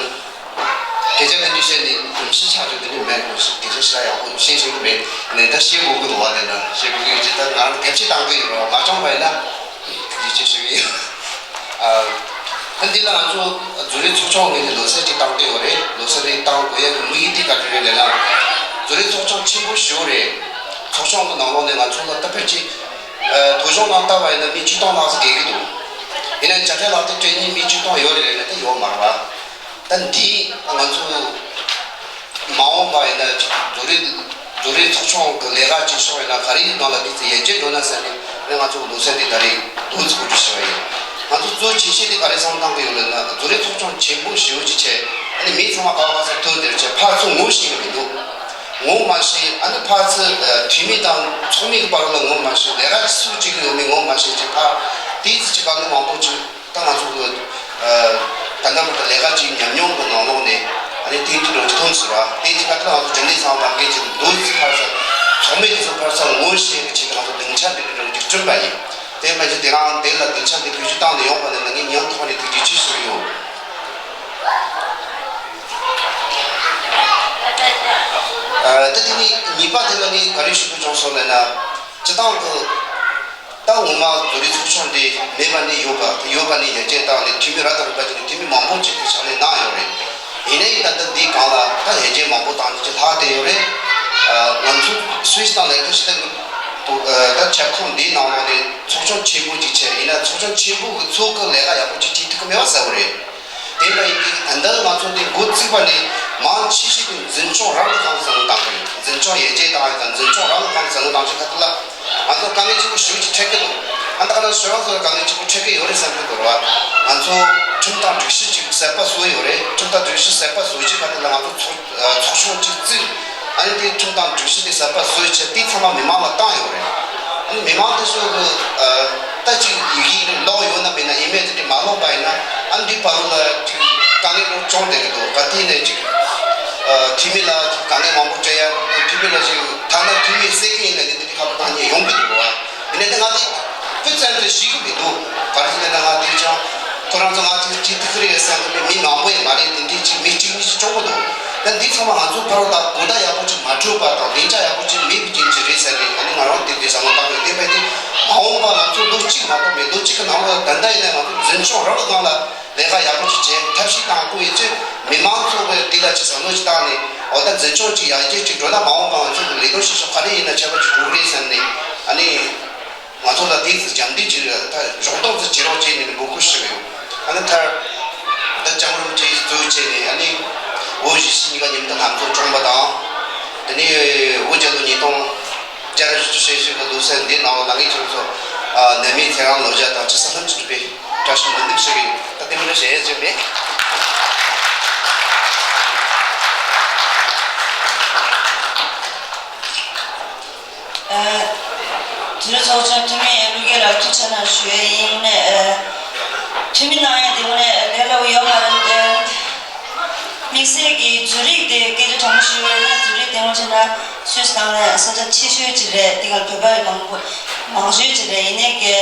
སྐད་ཆ་དེ་འདྲ་བཤད་ནས་གོམས་གཤིས་ཆགས་རྒྱུ་དེ་འདྲ་མེད། གོམས་གཤིས་སྐད་ཆ་ཞེ་དྲག་ཡག་པོ་བཤད་ཤེས་ཀྱི་མེད། ནས་ད་བཤད་དགོས་ཀྱི་འདུག་བ། དེ་འདྲ་བཤད་དགོས་ཀྱི་ཡོད་ཅེས་ད་ང་རང་གལ་ཆེ་བཏང་གི་ཡོད་རེད་བ། མ་བྱུང་བ་ཡིན་ན་ཡིད་ཆེས་ཞུ་གི་ཡོད། ཨ་ད་འདི་ལ་ང་ཚོ་ཛུ་རིག་ཚོགས་ཆུང་ངོས་ནས་ལོ་གསར་ཅིག་བཏང་གི་ཡོད་རེད། ལོ་གསར་རེ་བཏང་དགོས་ཡག་གི་དམིགས་ཡུལ་དེ་ག་རེ་རེད་ལབ་ན། ཛུ་རིག་ཚོགས་ཆུང་ཆེན་པོ་ཞིག་རེད། ཚོགས་ཆུང་གི་ནང་ལོགས་ནས་ང་ཚོ་ལ་ད་ཕལ་ཆེར་ཨ་ཐོ་གཞུང་ནང་ལྟ་བ་ཡིན་ན་མི་བཅུ་སྟོང་ལྷག་ཙམ་བསྡད་ཀྱི་འདུག་ཡིན་ན་དཔྱ་ཁྲལ་ལག་དེབ་སྤྲད་མཁན་མི་བཅུ་སྟོང་ཡོད་རེད་ལབ་ན་ད་ཡོད་མ་རེད་བ། ད་འདི་ང་ཚོ་མ་འོངས་པ་ཡིན་ན་ཅིག་ཛུ་རིག་ཛུ་རིག་ཚོགས་ཆུང་གི་ལས་ཀ་བྱེད་ཕྱོགས་ཡིན་ན་ག་རེ་ཡིན་ནང་ལ་དེ་ཚོ་ཡར་རྒྱས་འགྲོ་ན་བསམ་ནས་ང་ཚོ་ལོ་གསར་དེ་ད་རེས་འདུག་སེ་གོ་སྒྲིག་བྱས་པ་ཡིན། ང་ཚོ་གཙོ་ཆེ་ཤོས་དེ་ག་རེ་བསམ་བཏང་གི་ཡོད་ལབ་ན་ཛུ་རིག་ཚོགས་ཆུང་ཆེན་པོ་ཞེ་པོ་ཅིག་བྱས་ཨ་ནི་མི་ཚང་མ་ག་བ་ག་ས་ཐུག་དེར་བྱས་ཕར་ཚུར་ངོ་ཤེས་ཀྱི་མི་འདུག་ངོ་མ་ཤེས། ཨ་ནི་ཕར་ཚུར་འཐུས་མི་དང་ཚོགས་མི་གི་བར་ལ་ངོ་མ་ཤེས། ལས་ཀ་སུ་བྱེད་ཀྱི་ཡོད་མེད་ངོ་མ་ཤེས་ཅིག་ཕར་དེ་ཚོ་ཅིག་དཀའ་ངལ་མང་པོ་ཅིག་ད་ང་ཚོ་གི་ད་ལྟ་བར་དུ་ལས་ཀ་ཅིག་ཉམས་མྱོང་གི་ནང་ལོགས་ནས་ཨ་ནི་དེ་འདྲ་ཅིག་ཐོན་ཟེར་བ། དེ་ཅིག་ད་ལྟ་ང་ཚོ་རྒྱུན་ལས་ཚང་མ་གི་ཅིག་འདུག་ཕར་ཚུར་ཚོགས་མི་དེ་ཚོ་ཕར་ཚུར་ངོ་ཤེས་ཀྱི་ཆེད་དུ་ང་ཚོ་སྡིངས་ཆ་འདི་འདྲ་ཅིག་བསྐྲུན་པ་ཡིན། དེ་མ་གཞི་དེ་རང་དེ་ལ་སྡིངས་ཆ་འདི་བེད་སྤྱོད་བཏང་ནས་ཡོང་པ་ནི་ང་ངས་ཉམས་ཐོག་ནས་ཐུགས་རྗེ་ཆེ་ཞུ་གི་ཡོད། ཨ་ད་དེ་ནི་གཉིས་པ་དེ་ལ་ངས་ག་རེ་ཞུ་དགོས་བྱུང་སོང་ལབ་ན། སྤྱི་བཏང་གི་ད་ངོ་མ་ཛུ་རིག་ཚོགས་ཆུང་འདི་མེད་པ་ནས་ཡོད་པ། ཡོད་པ་ནས་ཡར་རྒྱས་བཏང་ནས་འཐུས་མི་རབ་དང་རིམ་པ་ཅིག་ནས་འཐུས་མི་མང་པོ་ཅིག་གི་ཕྱག་ལས་གནང་ཡོད་རེད། ཡིན་ནའི་ད་ལྟ་འདིའི་སྒང་ལ་ད་ཡར་རྒྱས་མང་པོ་བཏང་རྒྱུ་ཅིག་ལྷག་བསྡད་ཡོད་རེད། ཨ་ང་ཚོ་སུད་སི་དང་ལས་ཀ་ཞུ་སྟངས་ཀྱི་ད་ཁྱབ་ཁོངས་འདིའི་ནང་ལོགས་ནས་ཚོགས་ཆུང་ཆེན་པོ་ཅིག་བྱས་ཡིན་ན་ཚོགས་ཆུང་ཆེན་པོ་གི་ཚོགས་ཀྱི་ལས་ཀ་ཡག་པོ་ཅིག་བྱེད་ཐུབ་ཀྱི་མེད་པ་གསལ་པོ་རེད། དེ་འདྲ་ཡིན་དུས་ད་ལྟ་ང་ཚོ་འདི་འགོ་བཙུགས་པ་ནས་མང་ཆེ་ཤོས་དེ་འཛིན་སྐྱོང་རང་གི་སྒང་བསམ་བློ་བཏང་གི་ཡོད། འཛིན་སྐྱོང་ཡར་རྒྱས་བཏང་ཡག་དང་འཛིན་སྐྱོང་རང་གི་སྒང་བསམ་བློ་བཏང་ཆེད་ཁ་ཐུག་ལ་ང་ཚོ་དཀའ་ངལ་ཆེན་པོ་ཞེ་པོ་ཅིག་འཕྲད་ཀྱི་འདུག་ཨ་ད་ག་ནང་བཞིན་ང་ཚོ་དཀའ་ངལ་ཆེན་པོ་འཕྲད་ཀྱི་ཡོད་རེད་བསམ་གྱི་འདུག་ར། ང་ཚོ་ཁྲིམས་དང་སྒྲིག་གཞི་ཅིག་གསར་པ་བཟོས་ཡོད་རེད། ཁྲིམས་དང་སྒྲིག་གཞི་གསར་པ་བཟོས་ཀྱི་ཁ་ཐུག་ལ་ང་ཚོ་ཚོགས་ཚོགས་ཆུང་ཅིག་བཙུགས། ཨ་ནི་དེའི་ཁྲིམས་དང་སྒྲིག་གཞི་དེ་གསར་པ་བཟོས་བྱས་དེ་ཚང་མ་མི་མང་ལ་བཏང་ཡོད་རེད། ཨ་ནི་མི་མང་དེ་ཚོ་གི་ཨ་ད་ཅིག་ཡི་གེ་ཀློག་ཡོད་ན་མེད་ན་ཨི་མེལ་དེ་འདྲ་མ་ཀློག་པ་ཡིན་ན་ཨ་ནི་འདི་བར་དུ་ལ་ཅིག་དཀའ་ངལ་ཀློག་བྱུང་བསྡད་ཀྱི་འདུག་ག་དུས་ནས་ཅིག་ཨ་འཐུས་མི་ལ་དཀའ་ངལ་མང་པོ་འཕྲད་ཡ། འཐུས་མི་ལ་ཅིག་ཐ་ན་འཐུས་མི་བསད་མཁན་ཡིན་ན་ནི་དེ་འདྲ་ཁ་ལོ་བཏང་མཁན་ཡོང་གི་འདུག་བ། ཡིན་ནའི་ང་དེ་དཔེ་ཙམ་དུ་ཤེས་ཀྱི་མི་འདུག་ག་རེ་ཟེར་ན་ང་དེ་ཅང་ཁོ་རང་ཚོ་ང་དེ་ཅི་ཐུག་གི་རེད་བསམ་གི་མེད། མི་མང་པོ་ཡང་མ་རེད། དེ་འདྲའི་ཅིག་མི་གཅིག་གཉིས་ཤིག་གཅོག་གི་འདུག་ད་འདི་ཚང་མ་ང་ཚོ་ཕར་ལ་གོ་བརྡ་ཡག་པོ་ཅིག་མ་འཕྲོད་པ་དང་བདེ་འཇགས་ཡག་པོ་ཅིག་མེད་པའི་རྐྱེན་གྱིས་རེད་ཟེར་ནས་ཨ་ནི་ང་རང་དེ་འདྲའི་བསམ་བློ་བཏང་ཡོད། དེ་བས་དེ་མ་འོངས་པ་ང་ཚོ་ལོ་གཅིག་མ་གཏོགས་མེད། ལོ་གཅིག་གི་ནང་ལ་ད་ལྟ་ཡིན་ན་ང་ཚོ་འཛིན་སྐྱོང་རང་གི་སྒང་ལ་ལས་ཀ་ཡག་པོ་ཅིག་བྱས་ཐབས་ཤེས་བཏང་དགོས་ཡིན་ཚེ་མི་མང་ཚོ་གི་དེ་ལ་ཅིག་བསམ་བློ་ཅིག་བཏང་ནས་འོ་ད་འཛིན་སྐྱོང་ཅིག་ཡར་རྒྱས་ཅིག་འགྲོ་ན་མ་འོངས་པ་ང་ཚོ་གི་ལས་དོན་བྱེད་ཕྱོགས་ག་རེ་ཡིན་ན་ཁྱད་པར་ཅིག་འགྲོ་གི་རེད་བསམ་ནས་ཨ་ནི། ང་ཚོ་ལ་དེའི་ཚེ་རྒྱབ་འདེགས་ཀྱི་ད་གཞོགས་འདེགས་ཚུལ་བྱེད་རོགས་བྱས་ནས་འབོད་སྐུལ་ཞུ་གི་ཡོད། ཨ་ནི་མཐར་ད་ལྕམ་རིན་པོ་ཆེ་གཙོས་བྱས་ནས་ཨ་ནི་བོད་གཞིས་བྱེས་གཉིས་ཀ་མཉམ་དུ་ལྷན་ཚོགས་བསྐྱངས་པ་དང་། དེ་ནས་བོད་རྒྱལ་ལོ་ཉིས་སྟོང་བརྒྱ་ ཞུ་ཞུ་གི་འདུག་ཟེར། འདི་ནང་ལ་ལ་ངེད་ཁྱོད་ཚོ་ནད་མེད་ཐེའུ་རང་ལོ་བརྒྱ་དང་ཅི་ས་ལྷན་ཅིག་གྲུབ་པའི་བཀྲ་ཤིས་སྨོན་འདུན་ཞུ་གི་ཡོད། ད་དེ་མིན་ལ་གཞན་ཡང་ཅི་མེད། ཨ། དུས་ཚོགས་ཆུང་འཐུས་མི་བློ་དགེ་ལགས་ཐུགས་རྗེ་གནང་ཞུ་ཡས་ཡིན་ནས། ཨ། འཐུས་མི་གནང་ཡས་དེ་ངོས་ནས་ལས་སླ་པོ་ཡོད་མ་རེད། དམིགས་བསལ་གྱི་འཛུལ་རིགས་དེ་སྐད་ཆ་དྲང་པོ་ཞུ་བ་ཡིན་ན། འཛུལ་རིགས་དེ་ངོས་བྱས་ན་སུད་སི་ནང་ནས་ས་ཆ་ཆེ་ཤོས་ཅིག་རེད། དེ་ག་བོད་པ་མང་པོ་མང་ཤོས་ཅིག་རེད། ཡིན་ནའི་གི་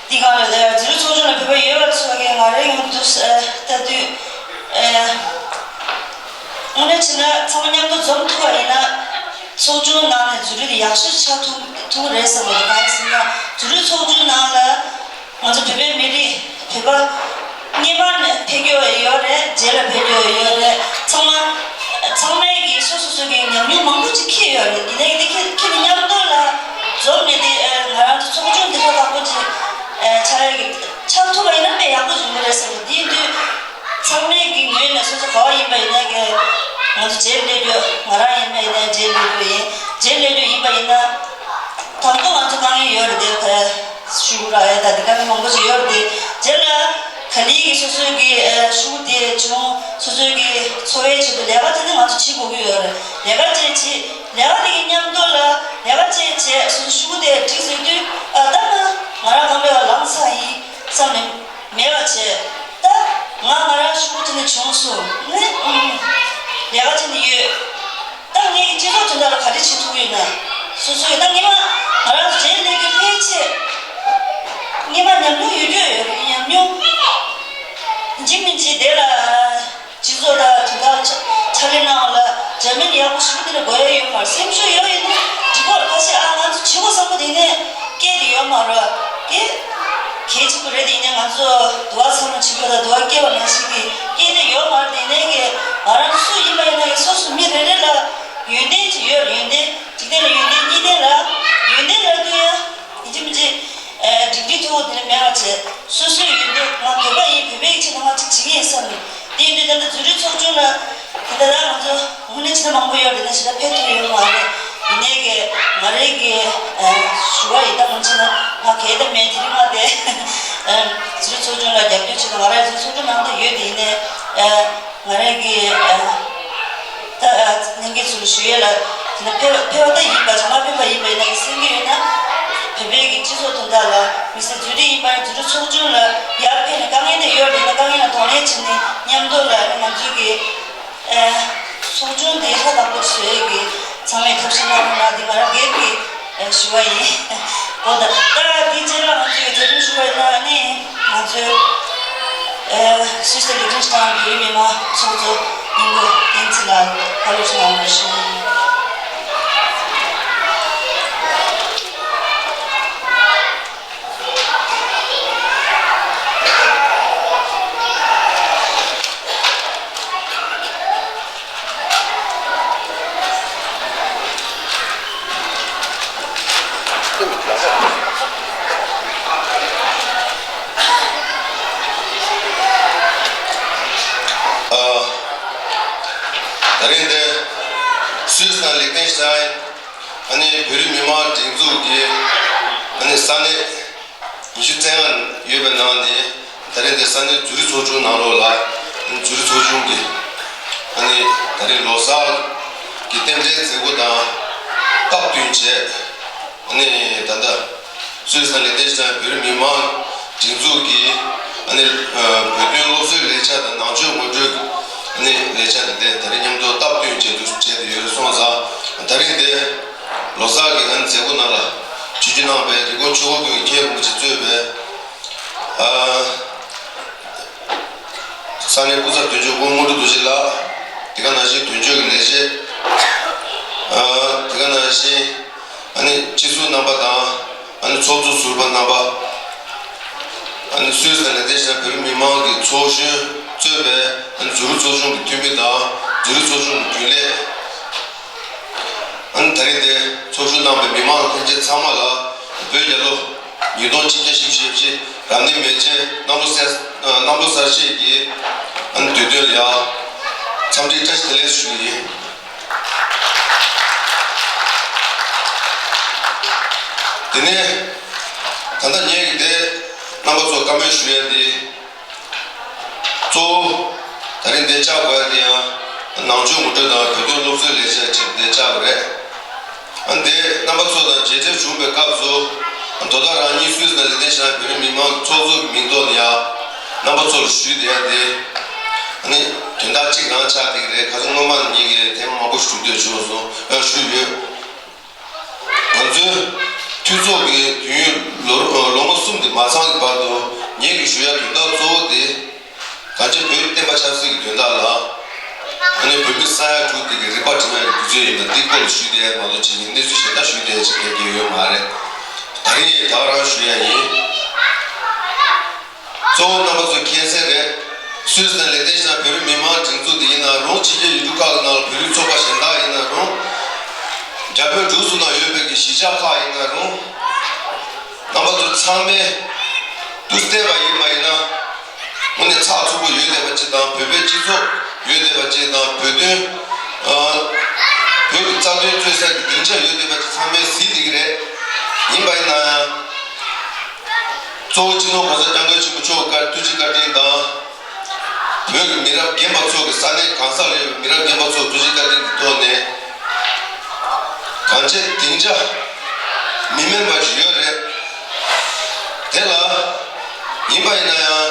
འདི་ག་ལ་འཛུལ་རིགས་ཚོགས་ཆུང་ལ་བོད་པ་ཡོད་པ་ཚོ་གིས་ང་རའི་ངོས་ནས་ལྟ་དུས། ཨ། དངོས་གནས་བྱས་ན་ཚང་མ་མཉམ་དུ་འཛོམས་ཐུབ་པ་ཡིན་ན། ཚོགས་ཆུང་ནང་ནས་འཛུལ་རིགས་དེ་ཡག་ཤོས་ཆགས་ཐུབ་ཐུབ་ཀྱི་རེད་བསམ་གྱི་འདུག་གང་ཡིན་ཟེར་ན། འཛུལ་རིགས་ཚོགས་ཆུང་ནང་ལ་ང་ཚོ་བོད་པའི་མི་རིགས། བོད་པ་སྔོན་མ་ནས་ཕེབས་ཀྱི་ཡོད་རེད། རྗེས་ལ་ཕེབས་ཀྱི་ཡོད་རེད། ཚང་མ་ཚང་མས་ཀྱི་སོ་སོ་སོ་གི་ཉམས་མྱོང་མང་པོ་ཅིག་འཁྱེར་ཡོད་རེད། ཡིན་ནའི་འདི་འཁྱེར་འཁྱེར་ནས་མཉམ་དུ་ལ་འཛོམས་ནས། དེ་ང་རང་ཚོ་ཚོགས་ཆུང་འདི་ཧྲ་ཐག་པོ་ཅིག་ཆགས་ཡོད་ཀྱི། ཆགས་ཐུབ་པ་ཡིན་ན་དཔེ་ཡག་པོ་ཡོང་གི་རེད་བསམ་གྱི། དེ་ཡིན་དུས། ཚང་མས་ཀྱི་ངོས་ནས་སོ་སོ་ག་པར་ཡིན་པ་ཡིན་ན་ཀྱི། ང་ཚོ་རྗེས་སླེབས་རྒྱུ། ང་རང་ཡིན་པ་ཡིན་ན་རྗེས་སླེབས་རྒྱུ་ཡིན། རྗེས་སླེབས་རྒྱུ་ཡིན་པ་ཡིན་ན། དང་པོ་ང་ཚོ་དཀའ་ངལ་ཡོད་རེད་དེ། ད་ཤུ་གུ་རག་ཡ་ད་དེ་དཀའ་ངལ་མང་པོ་ཞིག་ཡོད་རེད་དེ། རྗེས་ལ་ག་ལེར་གྱི་སོ་སོའི་གི་ཤུ་གུ་དེ་བྱུང་། སོ་སོའི་གི་འཚོ་བའི་ཆེད་དུ་ལས་ཀ་དེ་ནི་ང་ཚོ་བྱེད་དགོས་ཀྱི་ཡོད་རེད། ལས་ཀ་བྱེད་བྱེད། ལས་ཀ་དེ་གི་མཉམ་དུ་ལ་ལས་ཀ་བྱེད་བྱེད། སོ་སོ་ཤུ་གུ་དེ་འགྲིག་ཟེར་དུས། ཨ། ད་ང་ང་རང་གང་ལས་ལངས་ཚར་ཡིན་བསམ་ནས། མེད་པ་བྱས། ད་ང་ང་རང་ཤུ་གུ་དེ་ནས་བྱུང་སོང་ནི། ཨུམ། ལས་ཀ་བྱེད་ནི་ཡོད། ད་ངས་སྤྱི་ཚོགས་དོན་དག་ལ་ག་རེ་བྱེད་ཐུབ་ཡོད་ན། སོ་སོའི་ད་སྔོན་མ་ང་རང་ཚོ་རྗེས་ལས་ཀྱི་ཕལ་ཆེར་སྔོན་མ་ཉམས་མྱོང་ཡོད་རྒྱུ་ཡོད་རེད། ཉམས་མྱོང་ཡིན་གཅིག་མིན་གཅིག་དེ་ལ། སྤྱི་ཚོགས་ལ་དོན་དག་ཕྱག་ལས་གནང་བ་ལ་འཇར་མན་ཡག་པོ་ཞེ་པོ་དེ་འདྲ་དགོས་ཡ་ཡོད་མ་རེད། སེམས་ཤུགས་ཡོད་ཡིན་ན་འགྲིག་གོ་རེད། ཁ་ཤས་ཨ་ང་ཚོ་བྱེད་དགོས་བསམ་གི་དེ་ནས་སྐད་དེ་ཡོད་མ་རེད། དེ་གལ་ཆེན་པོ་རེད། དེ་ནས་ང་ཚོ་དུ་བ་ཚང་མ་བྱེད་དགོས། ད་དུ་བ་སྐྱེས་པ་ནང་བཞིན་གྱི་སྐད་དེ་ཡོད་མ་རེད། དེ་ནས་གི་ང་རང་སུ་ཡིན་པ་ཡིན་ན་གི་སོ་སོ་མི་རེ་རེ་ལ་ཡོན་ཏན་ཅིག་ཡོད་རེད། ཡོན་ཏན་འཇིག་རྟེན་ལ་ཡོན་ཏན་གཉིས་ལྡན་ལ་ཡོན་ཏན་ལ་དུ་ཡ། ཡིན་གཅིག་མིན་གཅིག་ཨ། སྒྲིག་སྒྲིག་ཐུབ་པ་དེ་འདྲ་མེད་པ་བྱས། སོ་སོའི་ཡོན་ཏན། ང་བོད་པ་ཡིན། བོད་པའི་ཆེད་དུ་ང་གཅིག་བྱེད་ཀྱི་ཡིན་བསམ་ནས། དེ་ཡིན་དུས་ད་ལྟ་འཛུལ་རིགས་ཚོགས་ཆུང་ལ་དེ་འདྲ་ད་ང་ཚོ་དངོས་གནས་བྱེད་ན་མང་པོ་ཡོད་རེད། ད་ཞེ་དྲག་ཕེབས་ཐུབ་ཡོད་མ་རེད། ཡིན་ནའི་གི་ང་རའི་གི་ཨ། ཞུ་བ་ཡིན། ད་ང་བྱས་ན་ང་གལ་ཏེ་མེད། དེ་རིང་ང་དེ་ཨ། འཛུལ་རིགས་ཚོགས་ཆུང་ལ་རྒྱབ་སྐྱོར་བྱེད་དུ་ང་རའི་འཛུལ་རིགས་ཚོགས་ཆུང་ནང་དུ་ཡོད། དེ་ཡིན་ནའི་ཨ། ང་རང་གི་ཨ། ད་ཨ། ལྷན་རྒྱས་ཚོར་ཞུ་ཡས་ལ། དེ་ནས་ཕེབས་ཕེབས་པ་ད་ཡིན་པ། ཚང་མ་ཕེབས་པ་ཡིན་པ་ཡིན་ན་གི་སེམས་ཀྱི་ཡོད་ན། བོད་པའི་གི་སྤྱི་ཚོགས་དོན་དག་ལ། མི་སེར་འཛུལ་རིགས་ཡིན་པ་ཡིན། འཛུལ་རིགས་ཚོགས་ཆུང་ལ་ཡར་ཕེབས་ནས་དཀའ་ངལ་དེ་ཡོད་རེད་ན་དཀའ་ངལ་ལ་གདོང་ལེན་བྱས་ནས་མཉམ་དུ་ལ་ང་ཚོའི་གི་ཨ། ཚོགས་ཆུང་དེ་ཧྲ་ཐག་པོ་བཟོ་ཡས་གི་ཚང་མས་ཐབས་ཤེས་གནང་རོགས་གནང་། འདི་ང་རང་སྒེར་གྱི་ཞུ་བ་ཡིན། གོ་ད་ད་འདི་རྗེས་ལ་ང་ཚོས་རྒྱ་རིམ་ཞུ་བ་ཡིན་ན་ནི་ང་ཚོས་ཨ། སུད་སི་ལི་ཁྲིན་ཤི་ཏང་བོད་མི་མང་ཚོགས་གཙོ་སྙིང་པོ་བསྟན་འཛིན་ལགས་བཀའ་སློབ་གནང་བར་ཞུ་ཡིན། ཨ། ད་རིང་འདི་སུད་སི་ནང་ལི་ཁྲེན་ཤི་ཏན་ཨ་ནི་བོད་རིགས་མི་མང་སྒྲིག་འཛུགས་ཀྱི་ཨ་ནི་ས་གནས་ཉི་ཤུ་རྩ་ལྔ་ཡོད་པའི་ནང་ནས། ད་རེས་འདི་ས་གནས་འཛུལ་རིགས་ཚོགས་ཆུང་ནང་ལོགས་ལ་འཛུལ་རིགས་ཚོགས་ཆུང་གི་ཨ་ནི་ད་རེས་ལོ་གསར་གྱི་རྟེན་འབྲེལ་མཛད་སྒོ་དང་སྟབས་བསྟུན་བྱས། ཨ་ནི་ད་ལྟ་སུད་སི་ནང་ལས་དེ་བཞིན་བོད་རིགས་མི་མང་སྒྲིག་འཛུགས་ཀྱི་ཨ་ནི་བོད་དོན་སློབ་གསོའི་ལས་འཆར་དང་ནང་ཆོས་ངོ་སྤྲོད་ཀྱི་ཨ་ནི་ལས་འཆར་དེ་འདྲ་ད་རེས་མཉམ་དུ་སྟབས་བསྟུན་བྱས་འདུག་བྱས་ཏེ་ཡོད་རེད། སོང་ཙང་ད་རིང་འདི་ལོ་གསར་གྱི་ཨ་ནི་མཛད་སྒོ་ནང་ལ་ཆིབས་བསྒྱུར་གནང་བའི་རི་ཀོན་ཆོས་འཁོར་དགོན་གྱི་མཁན་རིན་པོ་ཆེ་གཙོས་པའི་ཨ། ས་གནས་སྐུ་ཚབ་དོན་གཅོད་སྐུ་ངོ་དངོས་གྲུབ་རྡོ་རྗེ་ལགས། དེ་ག་ནང་བཞིན་དོན་གཅོད་ཀྱི་ལས་བྱེད། ཨ། དེ་ག་ནང་བཞིན་ཨ་ནི་སྤྱི་ཟུར་རྣམ་པ་དང་། ཨ་ནི་ཚོགས་གཙོ་ཟུར་པ་རྣམ་པ། ཨ་ནི་སུད་སི་ནང་ལས་དེ་བཞིན་བོད་རིགས་མི་མང་གི་ཚོགས་གཞོན་གཙོས་པའི་ཨ་ནི་འཛུལ་རིགས་ཚོགས་ཆུང་གི་འཐུས་མི་དང་འཛུལ་རིགས་ཚོགས་ཆུང་གི་རྒྱུན་ལས། ཨ་ནི་ད་རེས་འདིར་ཚོགས་ཞུགས་གནང་བའི་མི་མང་ལྷན་རྒྱས་ཚང་མ་ལ་བོད་རྒྱལ་ལོ་ཉིས་སྟོང་ཆིག་བརྒྱ་བཞི་བཅུ་ཞེ་བཞི་རབ་གནས་མེ་ཆེན་གནམ་ལོ་གསར་གནམ་ལོ་གསར་བཞད་ཀྱི་ཨ་ནི་དུས་སྟོན་ལ་ཡང་འཚམས་འདྲི་བཀྲ་ཤིས་བདེ་ལེགས་ཞུ་གི་ཡིན། དེ་ནས་ད་ལྟ་ངས་ཀྱི་དེ་རྣམ་པ་ཚོ་བཀའ་མོལ་ཞུ་ཡ་དེ། གཙོ་བོ་ད་རིང་འདིར་བཅར་དགོས་ཡ་དེ་ཡང་ནང་ཆོས་ངོ་སྤྲོད་དང་བོད་དོན་སློབ་གསོའི་ལས་འཆར་ཆེད་འདིར་བཅར་བ་རེད། ཨ་འདི་རྣམ་པ་ཚོ་དང་མཇལ་འཕྲད་བྱུང་བའི་སྐབས་སུ། དོ་བདག་རང་ཉིད་སུད་སི་དང་ལི་ཏེན་ཤ་ན་བོད་རིགས་མི་མང་ཚོགས་གཙོ་གི་མིང་ཐོག་ནས་ཡང་རྣམ་པ་ཚོར་ཞུས་བསྡད་ཡ་དེ། ཨ་ནི་དོན་དག་གཅིག་རང་ཆགས་བསྡད་ཀྱི་རེད། ཁ་སང་སྔོན་མ་ངེད་ཀྱིས་ཐེངས་མང་པོ་ཞུ་འདོད་བྱུང་སོང་། ཡང་ཞུས་ཡོད། ང་ཚོའི་འཐུས་ཚོགས་ཀྱི་དུས་ཡུན་ལོ་ལོ་ངོ་གསུམ་དེ་མ་ཚང་གི་བར་དུ་ངེད་ཀྱིས་ཞུ་ཡ་དོན་དག་གཙོ་བོ་དེ། གངས་ཅན་བོད་བསྟན་པ་ཆབ་སྲིད་ཀྱི་དོན་དག་ལ། ཨ་ནི་བོད་མི་ས་ཡ་དྲུག་དེ་གི་རིག་པ་སྒྲིམ་ཡ་གི་དུས་ཚོད་ཡིན་པ་འདི་སྐོར་ལ་ཞུས་བསྡད་ཡ་མ་གཏོགས་ཅིག་གི་གནས་ཚུལ་གཞན་དག་ཞུས་བསྡད་ཡ་ཅིག་གང་ཡང་ཡོད་མ་རེད། ད་རིང་ཡང་ད་ག་རང་ཞུ་ཡ་ཡིན། གཙོ་བོ་རྣམ་པ་ཚོས་མཁྱེན་གསལ་རེད། སུད་སི་དང་ལི་ཏེན་ཤ་ན་བོད་རིགས་མི་མང་སྒྲིག་འཛུགས་དེ་ཡིན་ན་རུང་། ཕྱི་རྒྱལ་ཡུལ་གྲུ་ཁག་གི་ནང་ལ་བོད་རིགས་ཚོགས་པ་གཞན་དག་ཡིན་ན་རུང་། རྒྱ་བོད་འབྲུག་གསུམ་ནང་ཡོད་པའི་གི་གཞིས་ཆགས་ཁག་ཡིན་ན་རུང་། རྣམ་པ་ཚོ་ཚང་མས་དུས་བལྟས་པ་ཡིན་པ་ཡིན་ན། དངོས་གནས་ཚགས་ཚུད་པོ་ཡོད་བསྡད་པ་ཅིག་དང་། བོད་པའི་སྤྱི་ཚོགས་ཡོད་བསྡད་པ་ཅིག་དང་། བོད་དོན་ཨ་བོད་ཀྱི་རྩ་དོན་རྩོད་ས་ཀྱི་སྡིངས་ཆ་ཡོད་བསྡད་པ་ཅིག་ཚང་མས་གཟིགས་བསྡད་ཀྱི་རེད། ཡིན་པ་ཡིན་ན་ཡང་། གཙོ་བོ་སྤྱི་ནོར་༸གོང་ས་༸སྐྱབས་མགོན་ཆེན་པོ་མཆོག་བཀའ་ཐུགས་རྗེ་བཀའ་དྲིན་དང་། བོད་ཀྱི་མི་རབས་རྒན་པ་ཚོ་གི་ས་གནས་གང་སར་ཡོད་པའི་མི་རབས་རྒན་པ་ཚོ་ཐུགས་རྗེ་བཀའ་དྲིན་གྱི་ཐོག་ནས། གངས་ཅན་སྡིངས་ཆ་མི་དམན་པ་ཞིག་ཡོད་རེད། དེ་ལ་ཡིན་པ་ཡིན་ན་ཡང་།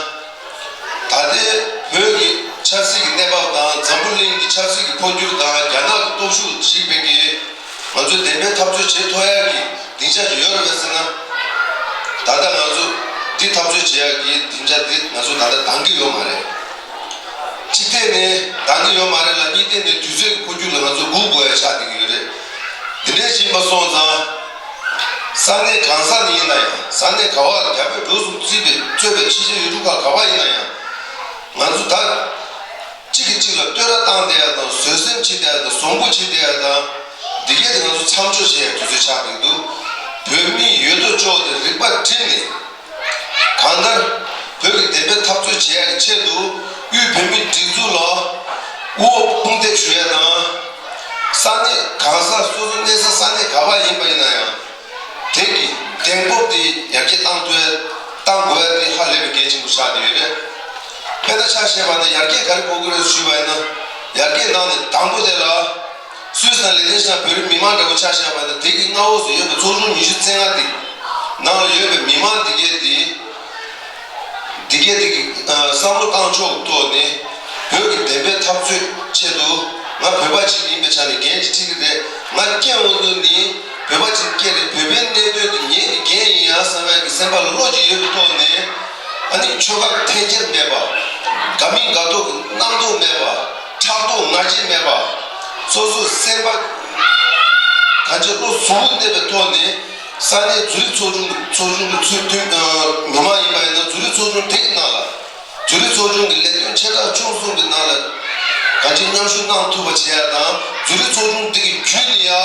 ད་ལྟའི་བོད་ཀྱི་ཆབ་སྲིད་ཀྱི་གནས་བབ་དང་། འཛམ་བུ་གླིང་གི་ཆབ་སྲིད་ཀྱི་འཕོ་འགྱུར་དང་། རྒྱ་ནག་གི་སྟོབས་ཤུགས་ཞིག་བས་ཀྱི། ང་ཚོས་བདེན་པའི་འཐབ་རྩོད་བྱེད་ཐུབ་ཡག་གི་སྡིངས་ཆ་ཞིག་ཡོད་རེད་པས་ཟེར་ན། ད་ལྟ་ང་ཚོ་འདི་འཐབ་རྩོད་བྱེད་ཡག་གི་སྡིངས་ཆ་འདི་ང་ཚོ་ད་ལྟ་འདང་གི་ཡོད་མ་རེད། གཅིག་ཐད་ནས་འདང་གི་ཡོད་མ་རེད་ལ། གཉིས་ཐད་ནས་དུས་ཚོད་ཀྱི་འཕོ་འགྱུར་ལ་ང་ཚོ་སྒུག་དགོས་ཡ་ཆགས་བསྡད་ཀྱི་ཡོད་རེད། འདི་འདྲ་ཞིག་ཡིན་པ་སོང་ཙང་། ས་གནས་གང་ས་ནས་ཡིན་ན་ཡང་། ས་གནས་ག་བ། རྒྱ་བོད་འབྲུག་གསུམ་གཙོས་པའི་གཙོས་པའི་ཕྱི་རྒྱལ་ཡུལ་གྲུ་ཁག་ག་བ་ཡིན་ན་ཡང་། ང་ཚོ་ད་གཅིག་གིས་གཅིག་ལ་བསྟོད་ར་བཏང་བསྡད་ཡ་དང་། བཟོད་སེམས་བྱེད་བསྡད་ཡ་དང་། བཟང་པོ་བྱེད་བསྡད་ཡ་དང་། འདི་གས་དེ་ང་ཚོ་མཚམས་འཇོག་བྱེད་ཡ་དུས་ཚོད་ཆགས་བསྡད་འདུག་བོད་མིའི་ཡོད་དོ་ཅོག་དེ་རིག་པ་བསྒྲིམས་ནས། གང་ལྟར་བོད་ཀྱི་བདེན་པའི་འཐབ་རྩོད་བྱེད་ཡ་གི་ཆེད་དུ། དབུས་བོད་མིའི་སྒྲིག་འཛུགས་ལ་དབུ་འོག་དཔུང་འདེགས་ཞུ་ཡ་དང་། ས་གནས་གང་ས་སོ་སོ་གནས་ས་ས་གནས་ག་བ་ཡིན་པ་ཡིན་ན་ཡང་། དེ་གི་གདེང་སྤོབས་དེ་ཡར་རྒྱས་བཏང་ཐུབ་ཡ། བཏང་དགོས་ཡ་དེ་ཧ་ལས་པའི་གལ་ཆེན་པོ་ཆགས་བསྡད་ཡོད་རེད། དཔེར་ན་ཆ་བཞག་པ་ན། ཡར་རྒྱས་ག་རེ་དགོས་ཀྱི་རེད་ཞུས་པ་ཡིན་ན། ཡར་རྒྱས་ནང་ནས་དང་པོ་དེ་ལ། སུད་སི་དང་ལི་ཏེན་ཤ་ན་བོད་རིགས་མི་མང་འདྲ་པོ་ཆ་བཞག་པ་ན། དེ་གི་མངའ་འོག་ཏུ་ཡོད་པའི་ཚོགས་ཆུང་ཉི་ཤུ་རྩ་ལྔ་དེ་ནང་ལ་ཡོད་པའི་མི་མང་དེ་གས་དེ། འདི་གས་འདི་གི་ཨ་བསམ་བློ་བཏང་ཕྱོགས་ཐོག་ནས། བོད་ཀྱི་བདེན་པའི་འཐབ་རྩོད་ཆེད་དུ་ང་བོད་པ་ཅིག་ཡིན་པའི་ཆ་ནས་འགན་ཅིག་འཁྲི་གི་རེད། ང་སྐྱེ་འོང་དུས་ནི་བོད་པ་ཅིག་སྐྱེ་རེད། བོད་པའི་གནད་དོན་དེ་ངེད་ཀྱི་འགན་ཡིན་ཡ་བསམ་ཡ་གི་སེམས་པ་ལ་བློ་ཅིག་ཡོད་པའི་ཐོག་ནས། ཨ་ནི་ཆོལ་ཁ་གི་འཐེན་འཁྱེར་མེད་པ། དགའ་མིན་དགའ་མདོག་གི་རྣམ་རྟོག་མེད་པ། ཕྲག་དོག་ང་རྒྱལ་མེད་པ། སོ་སོའི་སེམས་པ་གང་ཅི་བློ་གཟུ་བོར་གནས་པའི་ཐོག་ནས། ས་གནས་རྫོང་རིམ་ཚོགས་ཆུང་གི་ཚོགས་ཆུང་གི་ཚོགས་དོན་ཨ་མི་མང་ཡིན་པ་ཡིན་ན། རྫོང་རིམ་ཚོགས་ཆུང་དེ་གི་ནང་ལ། རྫོང་རིམ་ཚོགས་ཆུང་གི་ལས་དོན་ཆེ་ཕྲ་ཆུང་གསུམ་གྱི་ནང་ལ་གང་ཅི་མཉམ་ཞུགས་གནང་ཐུབ་པ་བྱེད་ཡ་དང་། རྫོང་རིམ་ཚོགས་ཆུང་དེ་གི་བརྒྱུད་ནས་ཡ་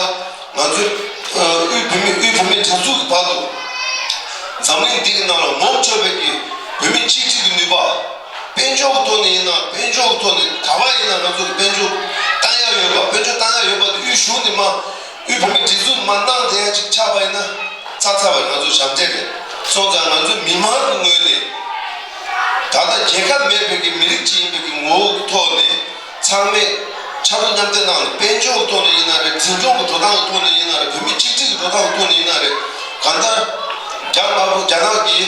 ང་ཚོའི་ཨ་དབུས་བོད་མི་དབུས་བོད་མིའི་སྒྲིག་འཛུགས་ཀྱི་བར་དུ། འཛམ་གླིང་འདི་གི་ནང་ལ་ངོམ་ཆོག་པའི་གི་བོད་མི་གཅིག་སྒྲིལ་གྱི་ནུས་པ། དཔལ་འབྱོར་གྱི་ཐོག་ནས་ཡིན་ན། དཔལ་འབྱོར་གྱི་ཐོག་ནས་ག་བ་ཡིན་ན་ང་ཚོ་གི་དཔལ་འབྱོར་བཏང་ཡ་ཡོད་པ། དཔལ་འབྱོར་བཏང་ཡ་ཡོད་པ་དེ་དབུས་གཞུང་ནས་མ། དབུས་བོད་མིའི་སྒྲིག་འཛུགས་མ་གནང་བསྡད་ཡ་ཅིག་ཆགས་པ་ཡིན་ན། ཚར་ཚར་བ་ང་ཚོ་ཞབས་འདྲེན་རེད། སོང་ཙང་ང་ཚོ་མི་མང་གི་ངོས་ནས། ད་ལྟ་རྒྱལ་ཁབ་མེད་པའི་གི་མི་རིགས་ཅིག་ཡིན་པའི་གི་ངོ་བོ་གི་ཐོག་ནས། ཚང་མས་ཕྱར་གྲུ་མཉམ་འདེགས་གནང་ནས། དཔལ་འབྱོར་གྱི་ཐོག་ནས་ཡིན་ན་རེད། འཛིན་སྐྱོང་གི་འགྲོ་སྟངས་ཀྱི་ཐོག་ནས་ཡིན་ན་རེད། བོད་མི་གཅིག་སྒྲིལ་གྱི་འགྲོ་སྟངས་ཀྱི་ཐོག་ནས་ཡིན་ན་རེད། གང་ལྟར་རྒྱ་དམར་པོ་རྒྱ་ནག་གི་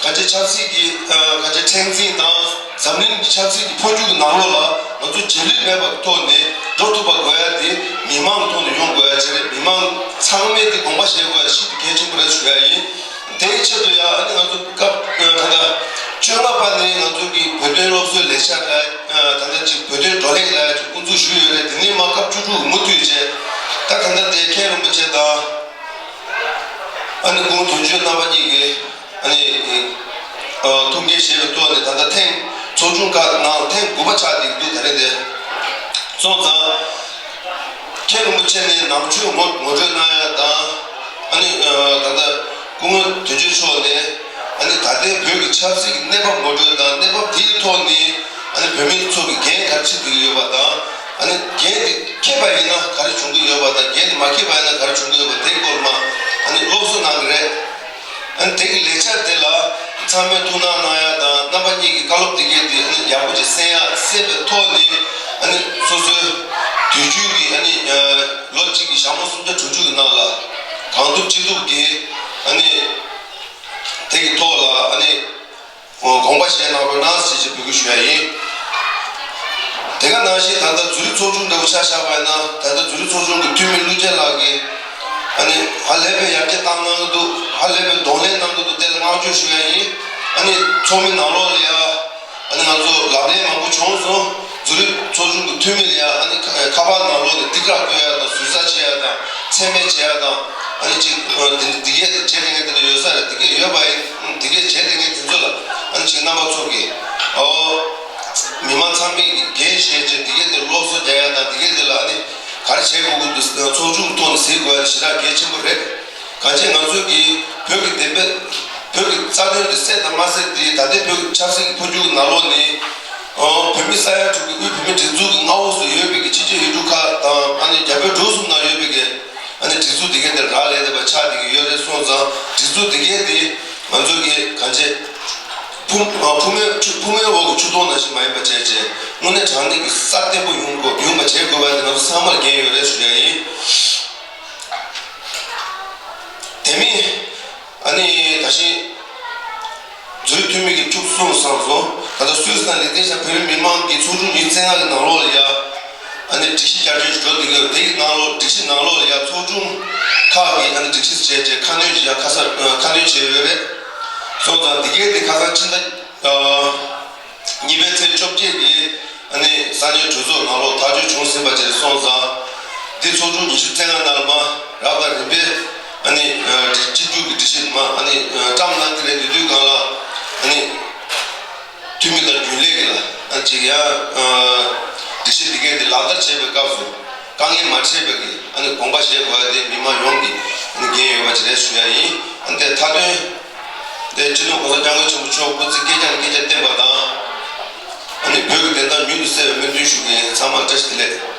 ག་ཅེ་ཆབ་སྲིད་ཀྱི་ཨ་ག་ཅེ་མཁྲེགས་འཛིན་དང་། འཛམ་གླིང་གི་ཆབ་སྲིད་ཀྱི་འཕོ་འགྱུར་གྱི་ནང་ལོགས་ལ་ང་ཚོ་བརྗེ་ལུས་མེད་པ་གི་ཐོག་ནས་འགྲོ་ཐུབ་པ་དགོས་ཡ་དེ་མི་མང་གི་ཐོག་ནས་ཡོང་དགོས་ཡ་ཅིག་རེད། མི་མང་ཚང་མས་དེ་དགོངས་པ་བཞེས་དགོས་ཡ་ཞིག་གལ་ཆེན་པོ་རེད་ཞུ་ཡ་ཡིན། དེའི་ཆེད་དུ་ཡང་ཨ་ནི་ང་ཚོ་སྐབས་ད་ལྟ་བཅོ་ལྔ་པ་ནས་ང་ཚོ་གི་བོད་དོན་སློབ་གསོའི་ལས་འཆར་ལ་ད་ལྟ་ཅིག་བོད་དོན་བགྲོ་གླེང་ལ་ཅིག་དབུ་འཛུགས་ཞུས་ཡོད་རེད། དེ་ནས་མ་སྐབས་བཅུ་དྲུག་མུ་མཐུད་བྱས། ད་ད་ལྟ་དེ་མཁན་རིན་པོ་ཆེ་དང་ཨ་ནི་སྐུ་ངོ་དོན་གཅོད་རྣམ་པ་གཉིས་ཀྱིས་ཨ་ནི་ཐུགས་འགན་བཞེས་པའི་ཐོག་ནས། ད་ལྟ་ཐེངས་ཚོགས་ཆུང་ཁག་ནང་ཐེངས་དགུ་པ་ཆགས་བསྡད་འདུག་ད་རེས་དེ་སོང་ཙང་། མཁན་རིན་པོ་ཆེ་ནས་ནང་ཆོས་ངོ་ངོ་སྤྲོད་གནང་ཡ་དང་། ཨ་ནི་ད་ལྟ་སྐུ་ངོ་དོན་གཅོད་མཆོག་ནས་ཨ་ནི་ད་ལྟའི་བོད་ཀྱི་ཆབ་སྲིད་ཀྱི་གནས་བབ་ངོ་སྤྲོད་དང་། གནས་བབ་དེའི་ཐོག་ནས་ཨ་ནི་བོད་མི་ཚོ་གི་འགན་ག་རེ་འཁྱེར་བསྡད་ཀྱི་ཡོད་པ་དང་། ཨ་ནི་འགན་དེ་འཁྱེར་པ་ཡིན་ན་ག་རེ་བྱུང་གི་ཡོད་པ་དང་། འགན་དེ་མ་འཁྱེར་པ་ཡིན་ན་ག་རེ་བྱུང་གི་ཡོད་པ་དེའི་སྐོར་མ་ཨ་ནི་སློབ་གསོ་གནང་གི་རེད། ལས་འཆར་དེ་ལ་ཚང་མས་ཐུགས་སྣང་གནང་ཡ་དང་། རྣམ་པ་གཉིས་ཀྱི་བཀའ་སློབ་དེ་གས་དེ་ཨ་ནི་ཡག་པོ་ཅིག་གསན་ཡ་གསན་པའི་ཐོག་ནས། ཨ་ནི་སོ་སོའི་དུས་རྒྱུན་གྱི་ཨ་ནི་ལོ་གཅིག་གི་ཞག་མ་སུམ་བརྒྱ་དྲུག་ཅུ་གི་ནང་ལ་གང་ཐུབ་ཅི་ཐུབ་ཀྱིས་ཨ་ནི་དེ་གི་ཐོག་ལ་ཨ་ནི་དགོངས་པ་བཞེས་གནང་རོགས་གནང་ཞེས་ཅིག་འབོད་སྐུལ་ཞུ་ཡ་ཡིན། དེ་ག་ནང་བཞིན་ད་ལྟ་འཛུལ་རིགས་ཚོགས་ཆུང་འདྲ་བོ་ཆ་བཞག་པ་ཡིན་ན། ད་ལྟ་འཛུལ་རིགས་ཚོགས་ཆུང་གི་འཐུས་མི་ཀླུ་རྒྱལ་ལགས་ཀྱིས་ཨ་ནི་ཧ་ལས་པའི་ཡར་རྒྱས་བཏང་གནང་གི་འདུག་ཧ་ལས་པའི་གདོང་ལེན་གནང་གི་འདུག་དེ་ལ་བསྔགས་བརྗོད་ཞུ་ཡ་ཡིན། ཨ་ནི་ཚོགས་མི་ནང་ལོགས་ལ་ཡ་ཨ་ནི་ང་ཚོ་ལག་ལེན་མང་པོ་བྱུང་སོང་། འཛུལ་རིགས་ཚོགས་ཆུང་གི་འཐུས་མི་ལ་ཡ་ཨ་ནི་ཁ་ཁ་པར་ནང་ལོགས་ནས་ཏི་ཀ་ར་བཀོད་ཡ་དང་ཟུར་ཟ་བྱེད་ཡ་དང་མཚན་སྨད་བྱེད་ཡ་དང་། ཨ་ནི་ཅིག་འདི་འདི་གས་བྱེད་བསྡད་མཁན་དེ་འདྲ་ཡོད་ས་རེད། འདི་གས་ཡོད་པ་ཡིན། འདི་གས་བྱེད་བསྡད་མཁན་དེ་ཚོ་ལ་ཨ་ནི་ཅིག་རྣམ་པ་ཚོ་གིས་ཨོ་མི་མང་ཚང་མས་འགན་བཞེས་བྱས་འདི་གས་དེ་སློབ་གསོ་རྒྱག་ཡ་དང་། འདི་གས་དེ་ལ་ཨ་ནི་ག་རེ་བྱེད་དགོས་ཀྱི་འདུག་ཚོགས་ཆུང་གི་ཐོག་ནས་གཟིགས་དགོས་ཡ་དེ་ཞེ་དྲག་གལ་ཆེན་པོ་རེད། གང་ཅི་ང་ཚོ་གིས་བོད་ཀྱི་བདེན་པའི་བོད་ཀྱི་རྩ་དོན་དེ་གསལ་དང་མ་གསལ་དེ། ད་ལྟའི་བོད་ཀྱི་ཆབ་སྲིད་ཀྱི་འཕོ་འགྱུར་གྱི་ནང་ལོགས་ནས་ཨོ་བོད་མི་ས་ཡ་དྲུག་གི་དབུས་བོད་མིའི་སྒྲིག་འཛུགས་ཀྱི་མངའ་འོག་སུ་ཡོད་པའི་གི་ཕྱི་རྒྱལ་ཡུལ་གྲུ་ཁག་དང་། ཨ་ནི་རྒྱ་བལ་འབྲུག་གསུམ་ནང་ཡོད་པའི་གི་ཨ་ནི་སྒྲིག་འཛུགས་དེ་གས་དེ་རག་ལས་བསྡད་པ་ཆགས་བསྡད་ཀྱི་ཡོད་རེད། སོང་ཙང་སྒྲིག་འཛུགས་དེ་གས་དེ་ང་ཚོ་གི་གང་ཅི་ཕུ་ཨ་ཕུ་མོའི་ཆུ་ཕུ་མོའི་འོག་གི་ཆུ་དོང་ནང་བཞིན་མ་ཡིན་པ་བྱས་བྱས། དངོས་གནས་དྲང་གནས་ཀྱི་ས་བརྟན་པོ་ཡོང་དགོས་ཡོང་བ་བྱེད་དགོས་པ་དེ་ང་ཚོ་ཚང་མར་འགན་ཡོད་རེད་ཞུ་ཡ་ཡིན། དེ་མིན། ཨ་ནི་ད་ཕྱིན་འཛུལ་འཐུས་མི་གི་ཁྱུག་གསུངས་སོང་། ད་ལྟ་སུད་སི་དང་ལི་ཏེན་ཤ་བོད་རིགས་མི་མང་གི་ཚོགས་ཆུང་ཉི་ཤུ་རྩ་ལྔ་གི་ནང་ལོགས་ལ་ཡ་ཨ་ནི་སྒྲིག་གཞི་བསྐྱར་བཅོས་ཤིག་འགྲོ་བསྡད་ཀྱི་ཡོད། དེ་གི་ནང་ལོགས་སྒྲིག་གཞི་ནང་ལོགས་ལ་ཡ་ཚོགས་ཆུང་ཁག་གིས་ཨ་ནི་སྒྲིག་གཞི་བྱས་བྱས་ཁ་སྣོན་ཞིག་ཡ་ཁ་ས་ཁ་སྣོན་བྱས་ཡོད་རེད། སོང་ཙང་འདི་གའི་དེ་ཁ་སང་ཕྱི་ཟླ་ཨ། གཉིས་པའི་ཚེས་བཅོ་བརྒྱད་ཀྱི་ཨ་ནི་ས་གནས་གྲོས་ཚོགས་ནང་ལོགས་ཐག་གཅོད་བྱུང་ཟིན་པ་བཅས་སོང་ཙང་། འདི་ཚོགས་ཆུང་ཉི་ཤུ་རྩ་ལྔ་ནང་ལ་མ་རབ་དང་རིམ་པས་ཨ་ནི་ཨ་སྤྱི་འཐུས་ཀྱི་སྒྲིག་གཞི་མ་ཨ་ནི་ཨ་བཀྲམ་གནང་གི་རེད། དེ་དུས་སྒང་ལ་ཨ་ནི་འཐུས་མི་དང་རྒྱུན་ལས་ཀྱི་ལ་ཨ་ཅིག་ཡང་ཨ་སྒྲིག་གཞི་འདི་གའི་འདི་ལག་བསྟར་བྱེད་པའི་སྐབས་སུ་དཀའ་ངལ་མ་འཕྲད་པའི་གི་ཨ་ནི་དགོངས་པ་བཞེས་དགོས་ཡ་དེ་མི་མང་ཡོངས་ཀྱི་ཨ་ནི་འགན་ཡོད་པ་ཅིག་རེད་ཞུ་ཡ་ཡིན། ཨ་ནི་དེ་མཐའ་དོན། དེ་སྤྱི་ནོར་༸གོང་ས་༸སྐྱབས་མགོན་ཆེན་པོ་མཆོག་སྐུ་ཚེ་བསྐལ་བརྒྱར་བསྐལ་བརྒྱར་བརྟན་པ་དང་། ཨ་ནི་བོད་ཀྱི་བདེན་མཐའ་མྱུར་དུ་གསལ་བའི་སྨོན་འདུན་ཞུ་གི་ཡིན། ཚང་མར་བཀྲ་ཤིས་བདེ་ལེགས།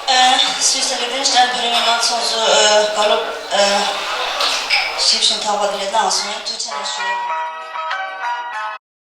ཨ། སུད་སི་ལི་ཏེན་ཤ་ཏན་བོད་རིགས་མི་མང་ཚོགས་གཙོས་ཨ་བཀའ་སློབ་ཨ་ཞིབ་ཞིང་དག་པ་དེ་ལས་གནང་སོང་། ཐུགས་རྗེ་ཆེ་གནང་ཞུ།